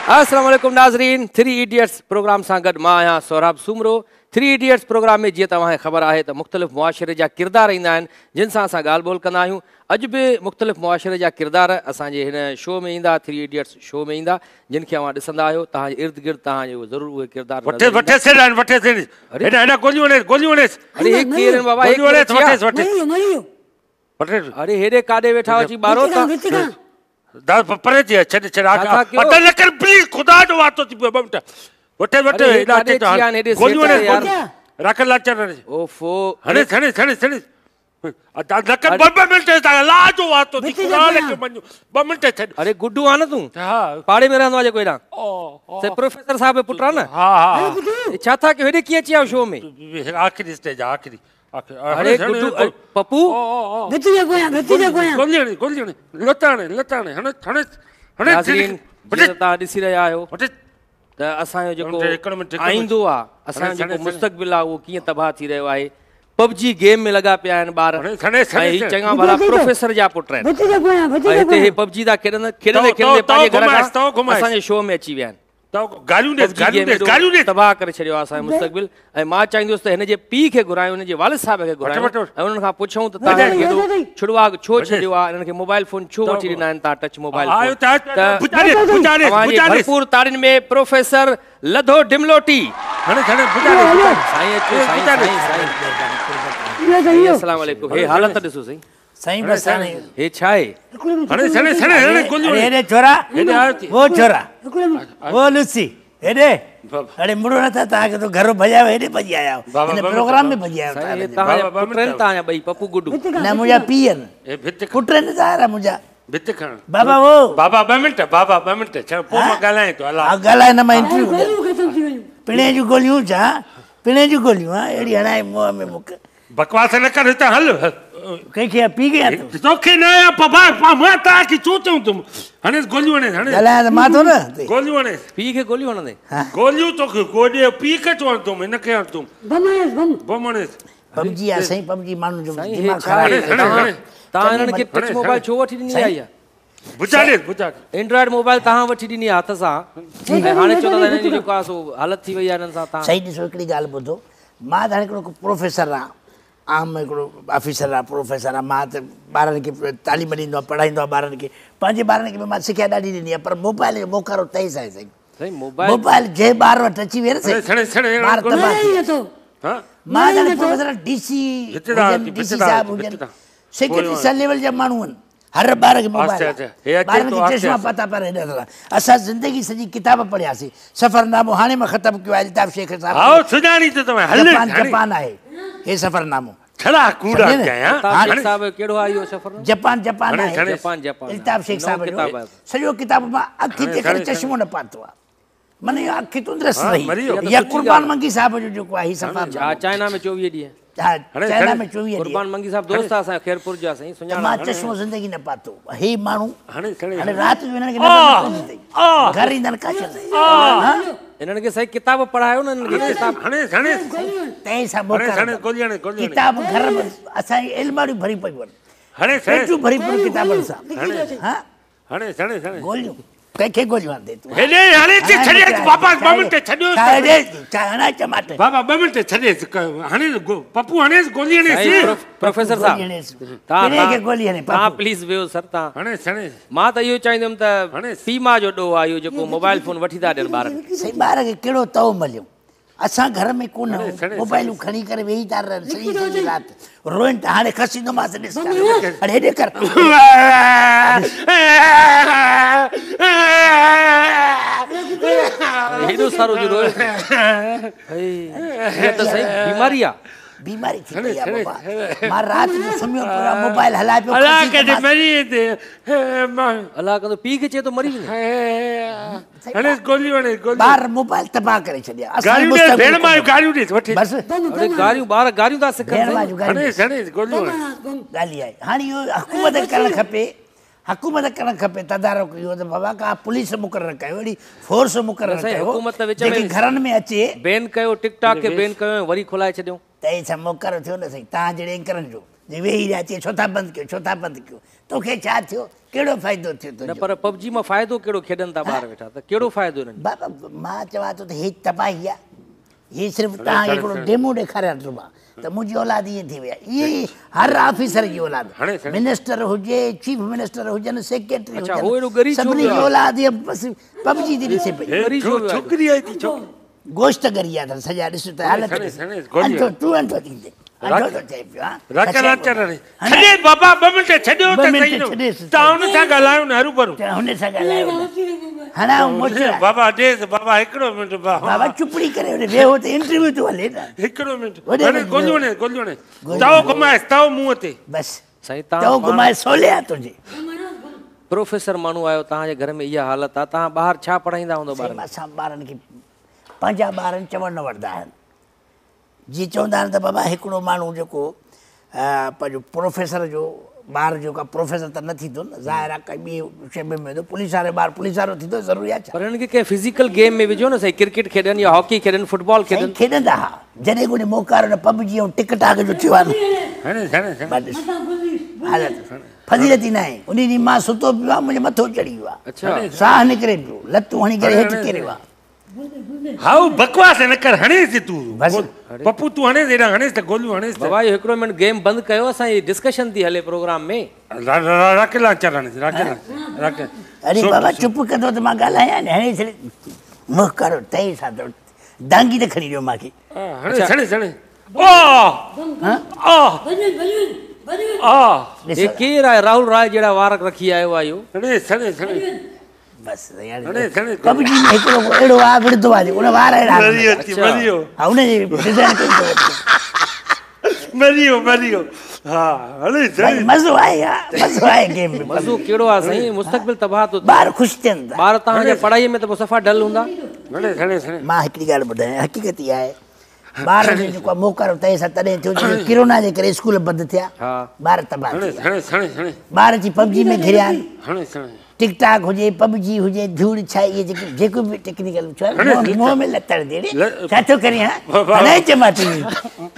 السلام عليڪم ناظرين، ٿري ايڊيٽس پروگرام سان گڏ مان آهيان سهراب سومرو. ٿري ايڊيٽس پروگرام ۾ جيئن توهان کي خبر آهي ته مختلف معاشري جا ڪردار ايندا آهن جن سان اسان ڳالهه ٻولهه ڪندا آهيون. اڄ به مختلف معاشري جا ڪردار اسان جي هن شو ۾ ايندا، ٿري ايڊيٽس شو ۾ ايندا جن کي اوهان ڏسندا آهيو. توهان جي ارد گرد توهان جي ضرور اهي ڪردار نظر ايندا. وٺي سيڙ آهن، وٺي سيڙ. هيڏا هيڏا گوليون هڻيس، گوليون هڻيس. اڙي هي ڪير آهن بابا؟ هي گوليون هڻيس، وٺيس وٺيس. اڙي هيڏي ڪاڏي ويٺا اچي ٻارو ته دا پري ٿي ڇڏ ڇڏ آ نه ڪر پليز، خدا جو واسطو ٿي پيو. 2 منٽ وٺي وٺي هيڏا اچي ٿو. گوليون هڻيس، راکل لاچر هڻيس. اوفو، هڻيس هڻيس هڻيس هڻيس. ادا نه ڪر، 2 منٽ الله جو واسطو ٿي، خدا کي مڃ، 2 منٽ ڇڏ. اڙي گڊو آ نه تون؟ ها، پاڙي ۾ رهندو آ جيڪو هيڏان سي پروفيسر صاحب جو پٽ آ نه؟ ها ها. ڇا ٿا ڪيو؟ هيڏي ڪيئن اچي آيو شو ۾؟ آخري اسٽيج، آخري. اڙي گڊو پپو، ڀت جي پويان، ڀت جي پويان. گولي هڻي، گولي هڻي، لت هڻي، لت هڻي، هڻي هڻي هڻي. ناظرين، جيئن توهان ڏسي رهيا آهيو ته اسان جو جيڪو آئيندو آ، اسان جو جيڪو مستقبل آ، اهو ڪيئن تباهه ٿي رهيو آهي. پب جي گيم ۾ لڳا پيا آهن ٻار ۽ هي چڱا ڀلا پروفيسر جا پٽ آهن ۽ هتي هي پب جي ٿا کيڏن. کيڏندي کيڏندي پنهنجي گهر کان اسان جي شو ۾ اچي ويا آهن. گاليون ڏيس، گاليون ڏيس، گاليون ڏيس. تباهه ڪري ڇڏيو آهي اسان جو مستقبل. ۽ مان چاهيندس ته هن جي پيء کي گهرايون، هن جي والد صاحب کي گهرايون ۽ انهن کان پڇون ته توهان هن کي ايڏو ڇڙواڳ ڇو ڇڏيو آهي؟ انهن کي موبائل فون ڇو وٺي ڏنا آهن توهان ٽچ موبائل فون؟ ته اوهان جي ڀرپور تاڙين ۾ پروفيسر لڌو ڊملوٽي. سائين اچو، سائين سائين سائين، السلام عليڪم. هي حالت ڏسو سائين. سائين بس هاڻي هي ڇا آهي؟ هڻي هڻي هڻي هڻي گوليون. هيڏي ڇورا، وو ڇورا، وو لسي، هيڏي. اڙي مڙو نه ٿا، توهان کي تو گهرو ڀڄايو، هيڏي ڀڄي آيا آهيو، هن پروگرام ۾ ڀڄي آيا آهيو. توهان جا پٽ آهن؟ توهان جا ٻئي پپو گڊو؟ نه، منهنجا پيء آهن، پٽ آهن ظاهر آهي منهنجا. ڀت کڻ بابا، وو بابا، 2 منٽ بابا، 2 منٽ ڇڏ، پوء مان ڳالهايان ٿو. الله ها، ڳالهائي نه، مان انٽرويو. پڻي جون گوليون ڇا؟ پڻي جون گوليون ها، اهڙي هڻائي منهن ۾ مون کي. بڪواس نه ڪر، هتان هل. ڪنهن کي پي گيا تو؟ توکي نه آيا بابا، مان توهان کي ڇو چئون ٿو؟ هڻيس گوليون، هڻيس هڻيس. ڳالهايان ته مان ٿو نه. گوليون هڻيس. پيء کي گوليون هڻندي؟ گوليون توکي گوڏي، پيء کي ڇو هڻندم؟ هن کي هڻندم. بم هڻيس، بم بم هڻيس. پب جي آ سائين، پب جي ماڻهن جو دماغ خراب. توهان هنن کي ٽچ موبائل ڇو وٺي ڏني آهي؟ بچا ڏيس، بچا. اينڊرائيڊ موبائل توهان وٺي ڏني آهي هٿ سان ۽ هاڻي چئو ٿا ته هنن جي جيڪو آهي سو حالت ٿي وئي آهي هنن سان. توهان سائين ڏسو، هڪڙي ڳالهه ٻڌو، مان ته هاڻي هڪڙو پروفيسر آهيان، عام هڪڙو آفيسر آهيان، پروفيسر آهيان. مان ته ٻارن کي تعليم ڏيندو آهيان، پڙهائيندو آهيان ٻارن کي. پنهنجي ٻارن کي به مان سکيا ڏاڍي ڏني آهي، پر موبائل جو موڪارو تئي سان آهي سائين. موبائل جنهن ٻار وٽ اچي ويو نه سائين، ٻار تباهه ٿي ويو. مان ته هاڻي پروفيسر، ڊي سي هجن، ڊي سي صاحب هجن، سيڪريٽري سر ليول جا ماڻهو آهن، هر ٻار کي موبائل آهي، ٻارن کي چشما پاتا پر هيڏا ٿورا. اسان زندگي سڄي ڪتاب پڙهياسين، سفرنامو هاڻي مان ختم ڪيو آهي الطاف شيخ صاحب. جپان جپان آهي هي سفرنامو. جپان جپان آهي الطاف شيخ صاحب جو سڄو ڪتاب. مان اکين تي ڪري چشمو نه پاتو آهي، معنيٰ اها اک تندرست رهي. يا قربان منگي صاحب جو جيڪو آهي سفرنامو، چائنا ۾ 24 ڏينهن. ها، چائنا ۾ 24 ڏينهن. قربان منگي صاحب دوست آ اسان خيرپور جا سائين، سڃاڻان. مان چشمو زندگي نه پاتو. هي ماڻهو هاڻي رات جو هنن کي نظر نه پوندي اٿئي، گهر ايندا آهن ڪاشن. هنن کي سائين ڪتاب پڙهايو نه هنن کي ڪتاب. تنهن سان ڪتاب گهر ۾ اسان جي الماڙيون ڀري پيون آهن، پيٽيون ڀري پيون ڪتابن سان. ها، گوليون ڪنهن کي گوليون هڻندي تون؟ هيڏي هڻي ٿي ڇڏيس بابا، 2 منٽ ڇڏيوس. ڇا هڻائي چماٽ؟ بابا 2 منٽ ڇڏيس، هڻي پپو هڻيس گولي هڻيس. پروفيسر صاحب توهان کي گولي هڻي توهان پليز ويهو سر. توهان هڻيس هڻيس. مان ته اهو چاهيندم ته پيء ماء جو ڏوهه آهي اهو جيڪو موبائل فون وٺي ٿا ڏين ٻارن کي. سائين ٻار کي ڪهڙو تئو مليو؟ اسان گهر ۾ ڪونه، موبائلون کڻي ڪري ويهي ٿا رهن سڄي سڄي رات، روئن ٿا. هاڻي کسيندومانس، ڏس. اڙي هيڏي ڪر. هيڏو سارو جو رويو، هي ته سائين بيماري آ. بيماري ٿي پئي آ بابا. مان رات جو سمهيو پيو آهيان، موبائل هلائي پيو. الله ڪجي مري ويندي. الله ڪندو پيء کي چئي ٿو مري وڃي. هڻيس گوليون، هڻيس گوليون. ٻار موبائل تباهه ڪري ڇڏيا. گاريون ڏيس ڀيڻ مايون، گاريون ڏيس وٺي. بس اڙي گاريون، ٻار گاريون ٿا سکن. ڀيڻ مايون گاريون. هڻيس هڻيس گوليون. ڳالهه اها آهي هاڻي اهو حڪومت ڪرڻ کپي، حڪومت ڪرڻ کپي تدارڪ اهو ته بابا ڪا پوليس مقرر ڪيو، اهڙي فورس مقرر ڪيو حڪومت وچ ۾ جيڪي گهرن ۾ اچي. بين ڪيو ٽڪ ٽاڪ کي، بين ڪيو ۽ وري کولائي ڇڏيو. ته هي ڇا موڪارو ٿيو نه سائين توهان جهڙي اينڪرن جو، جي ويهي رهيا چي ڇو ٿا بند ڪيو ڇو ٿا بند ڪيو توکي ڇا ٿيو ڪهڙو فائدو ٿيو تنهنجو؟ نه پر پب جي مان فائدو ڪهڙو کيڏن ٿا ٻار ويٺا ته ڪهڙو فائدو انهن کي؟ بابا مان چوان ٿو ته هي تباهي آ هي صرف توهان کي هڪڙو ڊيمو ڏيکاريان ٿو مان ته منهنجي اولاد ائين ٿي وئي آ ائين ئي هر آفيسر جي اولاد منسٽر هجي چيف منسٽر هجن سيڪريٽري هجن سڀني جي اولاد ائين بس پب جي ٿي ڏسي پئي. ڇوڪري آئي ٿي ڇوڪري. گوشت ڳري آ اٿن سڄا ڏس ته حالت ڏس انڌو تون انڌو ٿيندين انڌو ٿو چئي پيو ها راڪل راڪل ڇڏي بابا ٻه منٽ ڇڏيو ته صحيح نه توهان هن سان ڳالهايو نه هروڀرو هن سان ڳالهايو نه هڻا موچڙا بابا ڏيس بابا هڪڙو منٽ بابا چپڙي ڪري هوڏي ويهو ته انٽرويو ٿو هلي نه هڪڙو منٽ هڻي گوليون هڻي گوليون هڻي تئو گهمائيس تئو منهن تي بس سائين توهان تئو گهمائي سولي آ تنهنجي پروفيسر ماڻهو آهيو توهان جي گهر ۾ اها حالت آ توهان ٻاهر ڇا پڙهائيندا هوندؤ ٻارن کي؟ اسان ٻارن کي پنهنجا ٻارن چوڻ نه وٺندا آهن جي چوندا آهن ته بابا هڪڙو ماڻهو جيڪو پنهنجو پروفيسر جو ٻار جيڪو آهي پروفيسر ته نه ٿيندو نه ظاهر آهي ڪنهن ٻي شعبي ۾ ويندو پوليس وارو ٻار پوليس وارو ٿيندو ضروري آهي ڇا؟ پر هنن کي ڪنهن فزيڪل گيم ۾ وجهو نه سائين ڪرڪيٽ کيڏن يا هاڪي کيڏن فٽبال کيڏن. سائين کيڏندا ها جڏهن ڪڏهن موقعو نه پب جي ۽ ٽڪ ٽاڪ جو ٿيو آهي نه حالت فضيلت ئي ناهي. انهي ڏينهن مان ستو پيو آهيان، منهنجو مٿو چڙهي ويو آهي. ساهه نڪري پيو، لتون هڻي ڪري هيٺ ڪريو آهي. هائو بڪواس نه ڪر هڻيس تون پپو تون هڻيس هيڏانهن هڻيس ته گوليون هڻيس ته. بابا اهو هڪڙو منٽ گيم بند ڪيو اسان جي ڊسڪشن ٿي هلي پروگرام ۾. راڪيل لانچر هڻيس راڪيل راڪيل. اڙي بابا چپ ڪندو ته مان ڳالهايان نه هڻي ڇڏ منهن ڪارو تئي سان ته دانگي ته کڻي ڏيو مانکي. هڻيس هڻيس هڻيس. هي ڪير آهي راهول راء جهڙا وار رکي آيو آهي اهو. بس پب جي ۾ هڪڙو اهڙو آ وڙهندو آ ان وار اهڙا ها ان جي ڊزائين ڪئي اٿو مري ويو مري ويو ها هڻي ڀائي مزو آهي ها مزو آهي گيم ۾ مزو ڪهڙو آ سائين مستقبل تباهه ٿو ٿئي ٻار خوش ٿين ٿا ٻار توهان جا پڙهائي ۾ ته پوء صفا ڊل هوندا مان هڪڙي ڳالهه ٻڌايان حقيقت اها آهي ٻار جو جيڪو آهي موڪارو تنهن سان تڏهن ٿيو جڏهن ڪرونا جي ڪري اسڪول بند ٿيا ٻار تباهه ٿي ويا ٻار اچي پب جي ۾ گهريا آهن ٽڪ ٽاڪ هجي پب جي هجي ڌوڙ ڇا اهي جيڪي جيڪو به ٽيڪنيڪل منهن ۾ لتڙ the ڙي ڇا ٿو ڪرين ها هڻائي چمان تنهنجي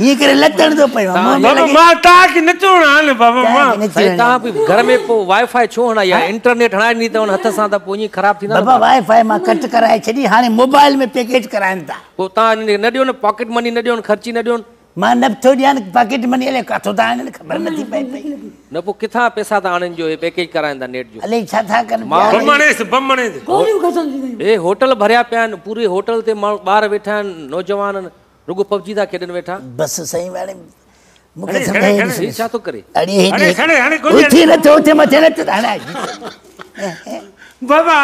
هيئن ڪري لتڙ ٿو پيو بابا مان توهان کي نچوڻ آ نه بابا مان سائين توهان به گهر ۾ پوء وائي فائي ڇو هڻائي آهي انٽرنيٽ هڻائي ڏني اٿو هٿ سان ته پوء ائين خراب ٿيندا بابا وائي فائي مان ڪٽ ڪرائي ڇڏي هاڻي موبائل ۾ پيڪيج ڪرائن ٿا پوء توهان هنن کي نه ڏيو نه پاڪيٽ مني نه ڏيو خرچي نه ڏيو. مان نه ٿو ڏيان پاڪيٽ مني الائي ڪاٿو ٿا آڻن خبر نه ٿي پئي پئي. نه پوء ڪٿان پئسا ٿا آڻن جو هي پيڪيج ڪرائن ٿا نيٽ جو. الائي ڇا ٿا ڪن پيا. بم هڻيس بم هڻيس. گوليون ختم ٿي ويون. هي هوٽل ڀريا پيا آهن پوري هوٽل تي ماڻهو ٻار ويٺا آهن نوجوان رڳو پب جي ٿا کيڏن ويٺا. بس سائين هاڻي مونکي سمجهه ڏس هي ڇا ٿو ڪري. اڙي هيڏي اٿي نه ٿو اٿي مٿي نه ٿو هڻائي. بابا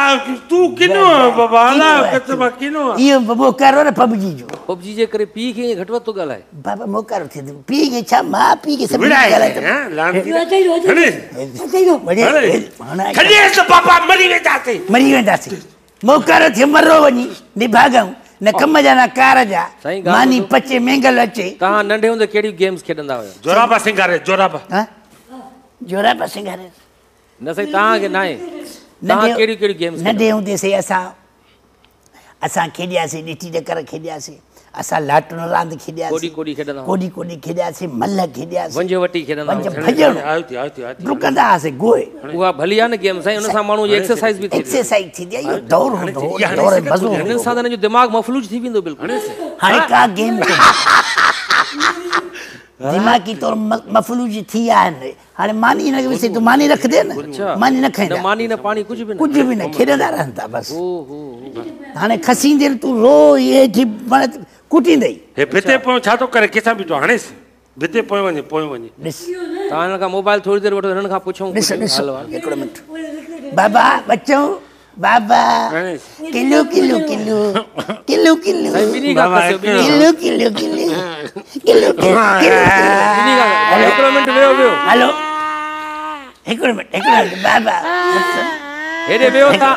تون ڪنو آ بابا الا ڪت مان ڪنو آ. اهو موڪارو نه پب جي جو. پب جي جي ڪري پيء کي ائين گهٽ وڌ ٿو ڳالهائي. بابا موڪارو ٿي ٿو پيء کي ڇا ماء پيء کي سڀني کي ڳالهائي ٿو. ڇڏيس بابا مري وينداسين. مري وينداسين موڪارو ٿي مرو وڃي نڀاڳائون نه ڪم جا نه ڪار جا ماني پچي مينگل اچي. توهان ننڍي هوندي ڪهڙيون گيمز کيڏندا هيو. جورابا سينگاري جورابا. ها جورابا سينگاري. نه سائين توهان کي ناهي توهان ڪهڙيون ڪهڙيون گيمز ننڍي هوندي سائين اسان اسان کيڏياسين ڏٺي ڏڪر کيڏياسين اسان لاٽون راند کيڏياسين ڪوڏي ڪوڏي کيڏندا ڪوڏي ڪوڏي کيڏياسين ملهه کيڏياسين ونجهه وٽي کيڏندا ونجهه ڀڄڻ ڊڪندا هئاسين گوهي اها ڀلي آهي نه گيم سائين ان سان ماڻهو جي ايڪسرسائز به ٿئي ايڪسرسائز ٿيندي آهي اهو دور هوندو هو ان دور ۾ مزو هوندو هنن سان ته هن جو دماغ مفلوج ٿي ويندو بلڪل هاڻي ڪا گيم دماغي طور مفلوج ٿي ويا آهن هاڻي ماني هن کي وسي تون ماني رکندين نه ماني نه کائيندا نه ماني نه پاڻي ڪجهه به نه ڪجهه به نه کيڏندا رهن ٿا بس هاڻي کسيندين تون روئي هيٺ معنيٰ ڪٽيندئي. هي ڀتي پويون ڇا ٿو ڪري ڪيسان بيٺو هڻيس ڀتي پويون وڃي پويون وڃي. ڏس. توهان هنن کان موبائل ٿوري دير وٺو هنن کان پڇون ڏس ڏس هڪڙو منٽ بابا ٻچو بابا kilo kilo kilo kilo kilo kilo kilo kilo kilo هڪڙو منٽ ويهو ويهو هلو هڪڙو منٽ هڪڙو منٽ بابا هيڏي ويهو تان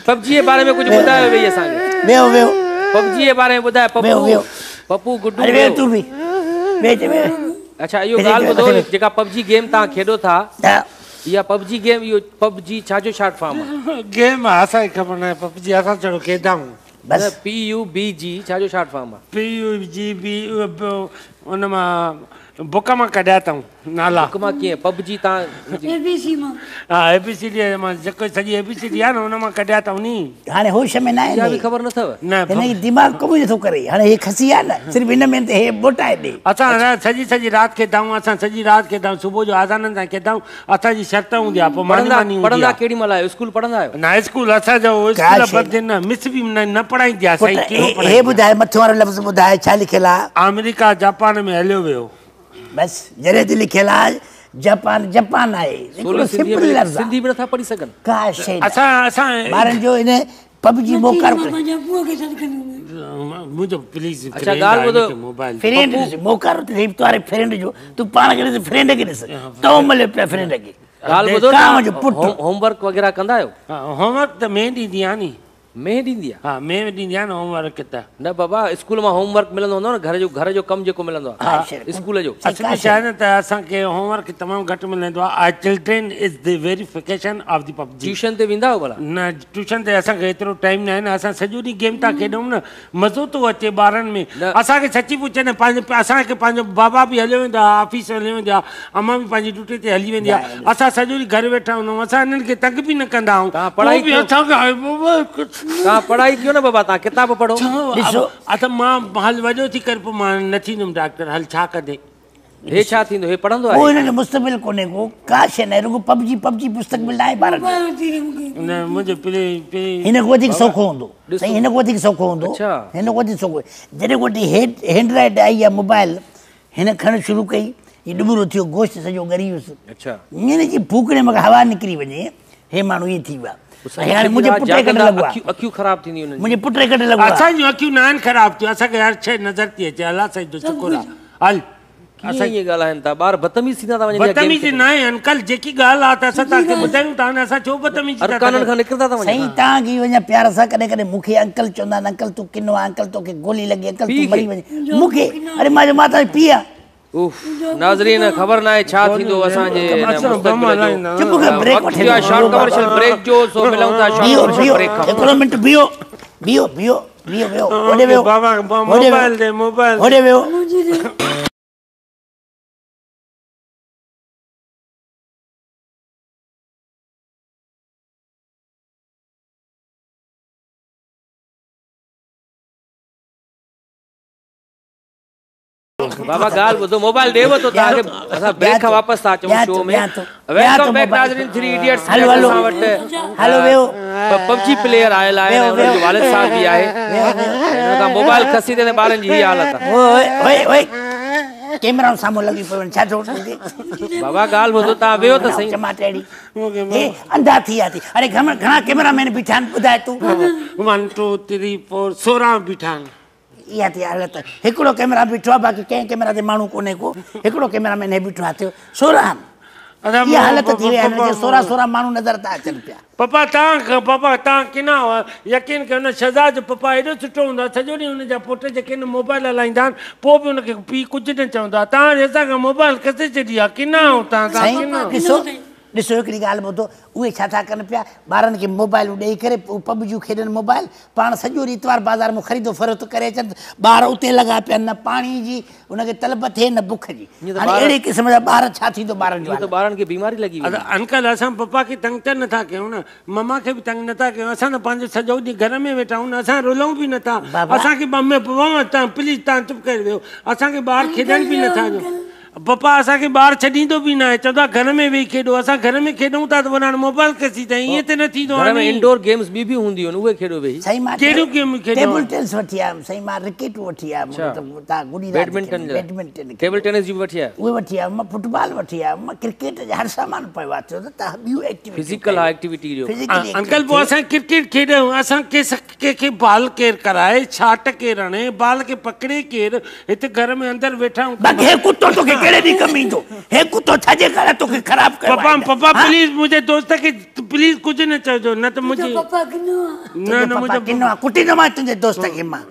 پب جي جي باري ۾ ڪجهه ٻڌايو ويهي اسان کي ويهو ويهو پب جي جي باري ۾ ٻڌايو پپو پپو گڊو ويهو تون به ويهه ويهه اڇا اهو ڳالهه ٻڌو جيڪا پب جي گيم تان کيڏو ٿا اها پب جي گيم اهو پب جي ڇا جو شارٽ فارم آ؟ گيم آ اسان کي خبر ناهي پب جي اسان ڇڙو کيڏندا آهيون. بس پي يو بي جي ڇا جو شارٽ فارم آ؟ پي يو جي بي ان مان बुक मां कढिया अथऊं नाला। बुक मां कीअं? पबजी तव्हां एबीसी मां? हा, एबीसीडी मां जेको सॼी एबीसीडी आहे न उन मां कढिया अथऊं नी। हाणे होश में न आहे, इहा बि ख़बर न अथव। न, हिन जी दिमाग़ कमु नथो करे। हाणे हे खसी आहे न, सिर्फ़ हिन में हे मोटाए ॾे। असां सॼी सॼी राति खेॾाऊं, असां सॼी राति खेॾाऊं, सुबुह जो आज़ाननि ताईं खेॾाऊं। असांजी शर्त हूंदी आहे, पोइ मानी मानी हूंदी पढ़ंदा आहे। केॾी महिल आहियो? स्कूल पढ़ंदा आहियो? न, स्कूल असांजो स्कूल बंदि न, मिस बि न पढ़ाईंदी आहे सही। कहिड़ो हे ॿुधाए, मथे वारो लफ़्ज़ ॿुधाए, छा लिखियलु आहे? आमेरिका जापान में हलियो वियो। बसि जॾहिं ते लिखियलु आहे जापान, जापान आहे। सिंपल लफ़्ज़। सिंधी बि नथा पढ़ी सघनि। का शइ असां असां ॿारनि जो हिन पबजी मोकारो मुंहिंजो प्लीज़। अच्छा ॻाल्हि ॿुधो, मोबाइल फ्रेंड ॾिस, मोकारो त तुंहिंजे फ्रेंड जो, तूं पाण खे ॾिस, फ्रेंड खे ॾिस, तो मिले पिया फ्रेंड खे। ॻाल्हि ॿुधो, होमवर्क वग़ैरह कंदा आहियो? होमवर्क त में ॾींदी आहियां नी। में ॾींदी आहे? हा, में ॾींदी आहियां न होमवर्क त। न बाबा, स्कूल मां होमवर्क मिलंदो हूंदो न, घर जो कमु जेको मिलंदो आहे स्कूल जो। असल में छा आहे न त असांखे होमवर्क तमामु घटि मिलंदो आहे। Our children is the verification of the PUBG. Tuition ते वेंदा आहियो भला? न, ट्यूशन ते असांखे एतिरो टाइम न आहे न। असां सॼो ॾींहुं गेम था खेॾूं न, मज़ो थो अचे ॿारनि में। असांखे सची पुछे न, पंहिंजे असांखे पंहिंजो बाबा बि हलियो वेंदो आहे ऑफिस हलियो वेंदो आहे, अम्मा बि पंहिंजी ड्यूटी ते हली वेंदी आहे। असां सॼो ॾींहुं घर वेठा हूंदा आहियूं, असां हिननि खे तंग बि न कंदा आहियूं। पढ़ाई तव्हां पढ़ाई कयो न बाबा, तव्हां किताब पढ़ो। ॾिसो, अच्छा मां हल वॾो थी करे पोइ मां न थींदुमि डॉक्टर। हल छा कंदे? हे छा थींदो? हे पढ़ंदो आहे? को हिन जो मुस्तक़बिल कोन्हे को, का शइ न आहे, रुगो पबजी पबजी मुस्तक़बिल न आहे ॿारनि जो। न मुंहिंजो हिन खां वधीक सौखो हूंदो साईं, हिन खां वधीक सौखो हूंदो, हिन खां वधीक सौखो। जॾहिं वठी हैंड राइट I आहे मोबाइल, हिन खणणु शुरू कई, हीउ ॾुबरो थियो, गोश्त सॼो ॻरी वियुसि। अच्छा, हिन जी फूकणे मूंखे हवा निकिरी वञे, हे माण्हू ईअं थी वियो आहे। हाणे मुंहिंजे पुट खे कढण लॻो आहे। अखियूं ख़राब थींदियूं आहिनि। मुंहिंजे पुट खे कढण लॻो आहे। असांजूं अखियूं न आहिनि ख़राब थियूं, असांखे हर शइ नज़र थी अचे। अलाह साईं जो शुक्र आहे। हल असां ईअं ॻाल्हाइनि था, ॿार बदतमीज़ थींदा था वञनि। बदतमीज़ न आहे अंकल, जेकी ॻाल्हि आहे त असां तव्हांखे ॿुधायूं था न, असां छो बदतमीज़ था? अरकाननि खां निकिरंदा था वञनि। साईं तव्हांखे वञा प्यार सां, कॾहिं कॾहिं मूंखे अंकल चवंदा आहिनि, अंकल तूं किनो आहे, अंकल तोखे गोली लॻी, अंकल तूं मरी वञे। मूंखे अरे मां मां त पीउ आहे। उफ, नाज़रीन ख़बर न आहे छा थींदो असांजे मुस्तक़बिल जो। चुप कर, ब्रेक वठे शॉर्ट कमर्शियल ब्रेक जो, सो मिलूं था शॉर्ट कमर्शियल ब्रेक खां। हिकिड़ो मिंट बीहो बीहो बीहो बीहो बीहो, होॾे वियो बाबा, मोबाइल दे, मोबाइल होॾे वियो। बाबा ॻाल्हि ॿुधो, मोबाइल ॾे वरितो तव्हांखे, असां ब्रेक खां वापसि था अचूं शो में। Welcome back नाज़रीन, 3 इडियट्स हलो हलो असां वटि हलो वियो पबजी प्लेयर आयल आहे, हुनजो वालिद साहिब बि आहे। हिन खां मोबाइल खसी ते ॿारनि जी हीअ हालत आहे। ओए ओए ओए, कैमरा साम्हूं लॻी पियो छा थो? बाबा ॻाल्हि ॿुधो, तव्हां वियो त सही। चमाटे अहिड़ी हे अंधा थी विया थी। अरे घणा कैमरा मैन बीठा आहिनि, ॿुधाए तूं। 1 2 3 4 16 बीठा आहिनि। इहा थी हालत। हिकिड़ो कैमरा बीठो आहे, बाक़ी कंहिं कैमरा ते माण्हू कोन्हे को, हिकिड़ो कैमरा मैन हे बीठो आहे। थियो 16 इहा हालत थी वई आहे, 16 16 माण्हू नज़र था अचनि पिया। पपा तव्हां, पपा तव्हां किना हुआ? यकीन कयो न, शहज़ाद जो पपा एॾो सुठो हूंदो आहे, सॼो ॾींहुं हुनजा पुट जेके आहिनि मोबाइल हलाईंदा आहिनि, पोइ बि हुनखे पीउ कुझु न चवंदो आहे। तव्हां असांखां मोबाइल खसे छॾी आहे, किना आहियो तव्हां? ॾिसो ॾिसो, हिकिड़ी ॻाल्हि ॿुधो, उहे छा था कनि पिया, ॿारनि खे मोबाइल ॾेई करे पबजियूं खेॾनि मोबाइल, पाण सॼो ॾींहुं इतवार बाज़ार मां ख़रीदो फरोख़्त करे अचनि, ॿार उते लॻा पिया, न पाणी जी हुनखे तलब थिए न बुख जी। हाणे अहिड़े क़िस्म जा ॿार, छा थींदो ॿारनि जो? त ॿारनि खे बीमारी लॻी वई। अंकल असां पपा खे तंग त नथा कयूं न, ममा खे बि तंग नथा कयूं, असां त पंहिंजो सॼो ॾींहुं घर में वेठा आहियूं न, असां रुलऊं बि नथा। असांखे तव्हां प्लीज़ तव्हां चुप करे वियो, असांखे ॿार खेॾण बि नथा ॾियो। पपा असांखे ॿार छॾींदो बि न आहे, चवंदो आहे घर में वेही खेॾो। असां घर में खेॾूं था त वञा मोबाइल खसी था, ईअं त न थींदो आहे। घर में इंडोर गेम्स ॿी बि हूंदियूं आहिनि, उहे खेॾो वेही। साईं मां कहिड़ियूं गेम खेॾो? टेबल टेनिस वठी आयुमि साईं, मां रिकेट वठी आयुमि, तव्हां गुॾी बैडमिंटन, बैडमिंटन टेबल टेनिस जी बि वठी आया? उहे वठी आयुमि, मां फुटबॉल वठी आयुमि, मां क्रिकेट जा हर सामान पियो आहे। चयो त तव्हां ॿियूं एक्टिविटी फिजिकल आहे एक्टिविटी जो। अंकल पोइ असां क्रिकेट खेॾूं, असां कंहिंखे बॉल केरु कराए, छाट केरु हणे, बॉल खे पकड़े केरु, हिते घर में अंदरि वेठा आहियूं। बाक़ी हे कुतो तोखे कहिड़े ॾींहुं कमु ईंदो? हे कुतो छाजे करे तोखे ख़राब कयो? पपा पपा प्लीज़ मुंहिंजे दोस्त खे प्लीज़ कुझु न चइजो, न त मुंहिंजी पपा किनो न न मुंहिंजो किनो कुटींदोमांइ तुंहिंजे दोस्त खे मां।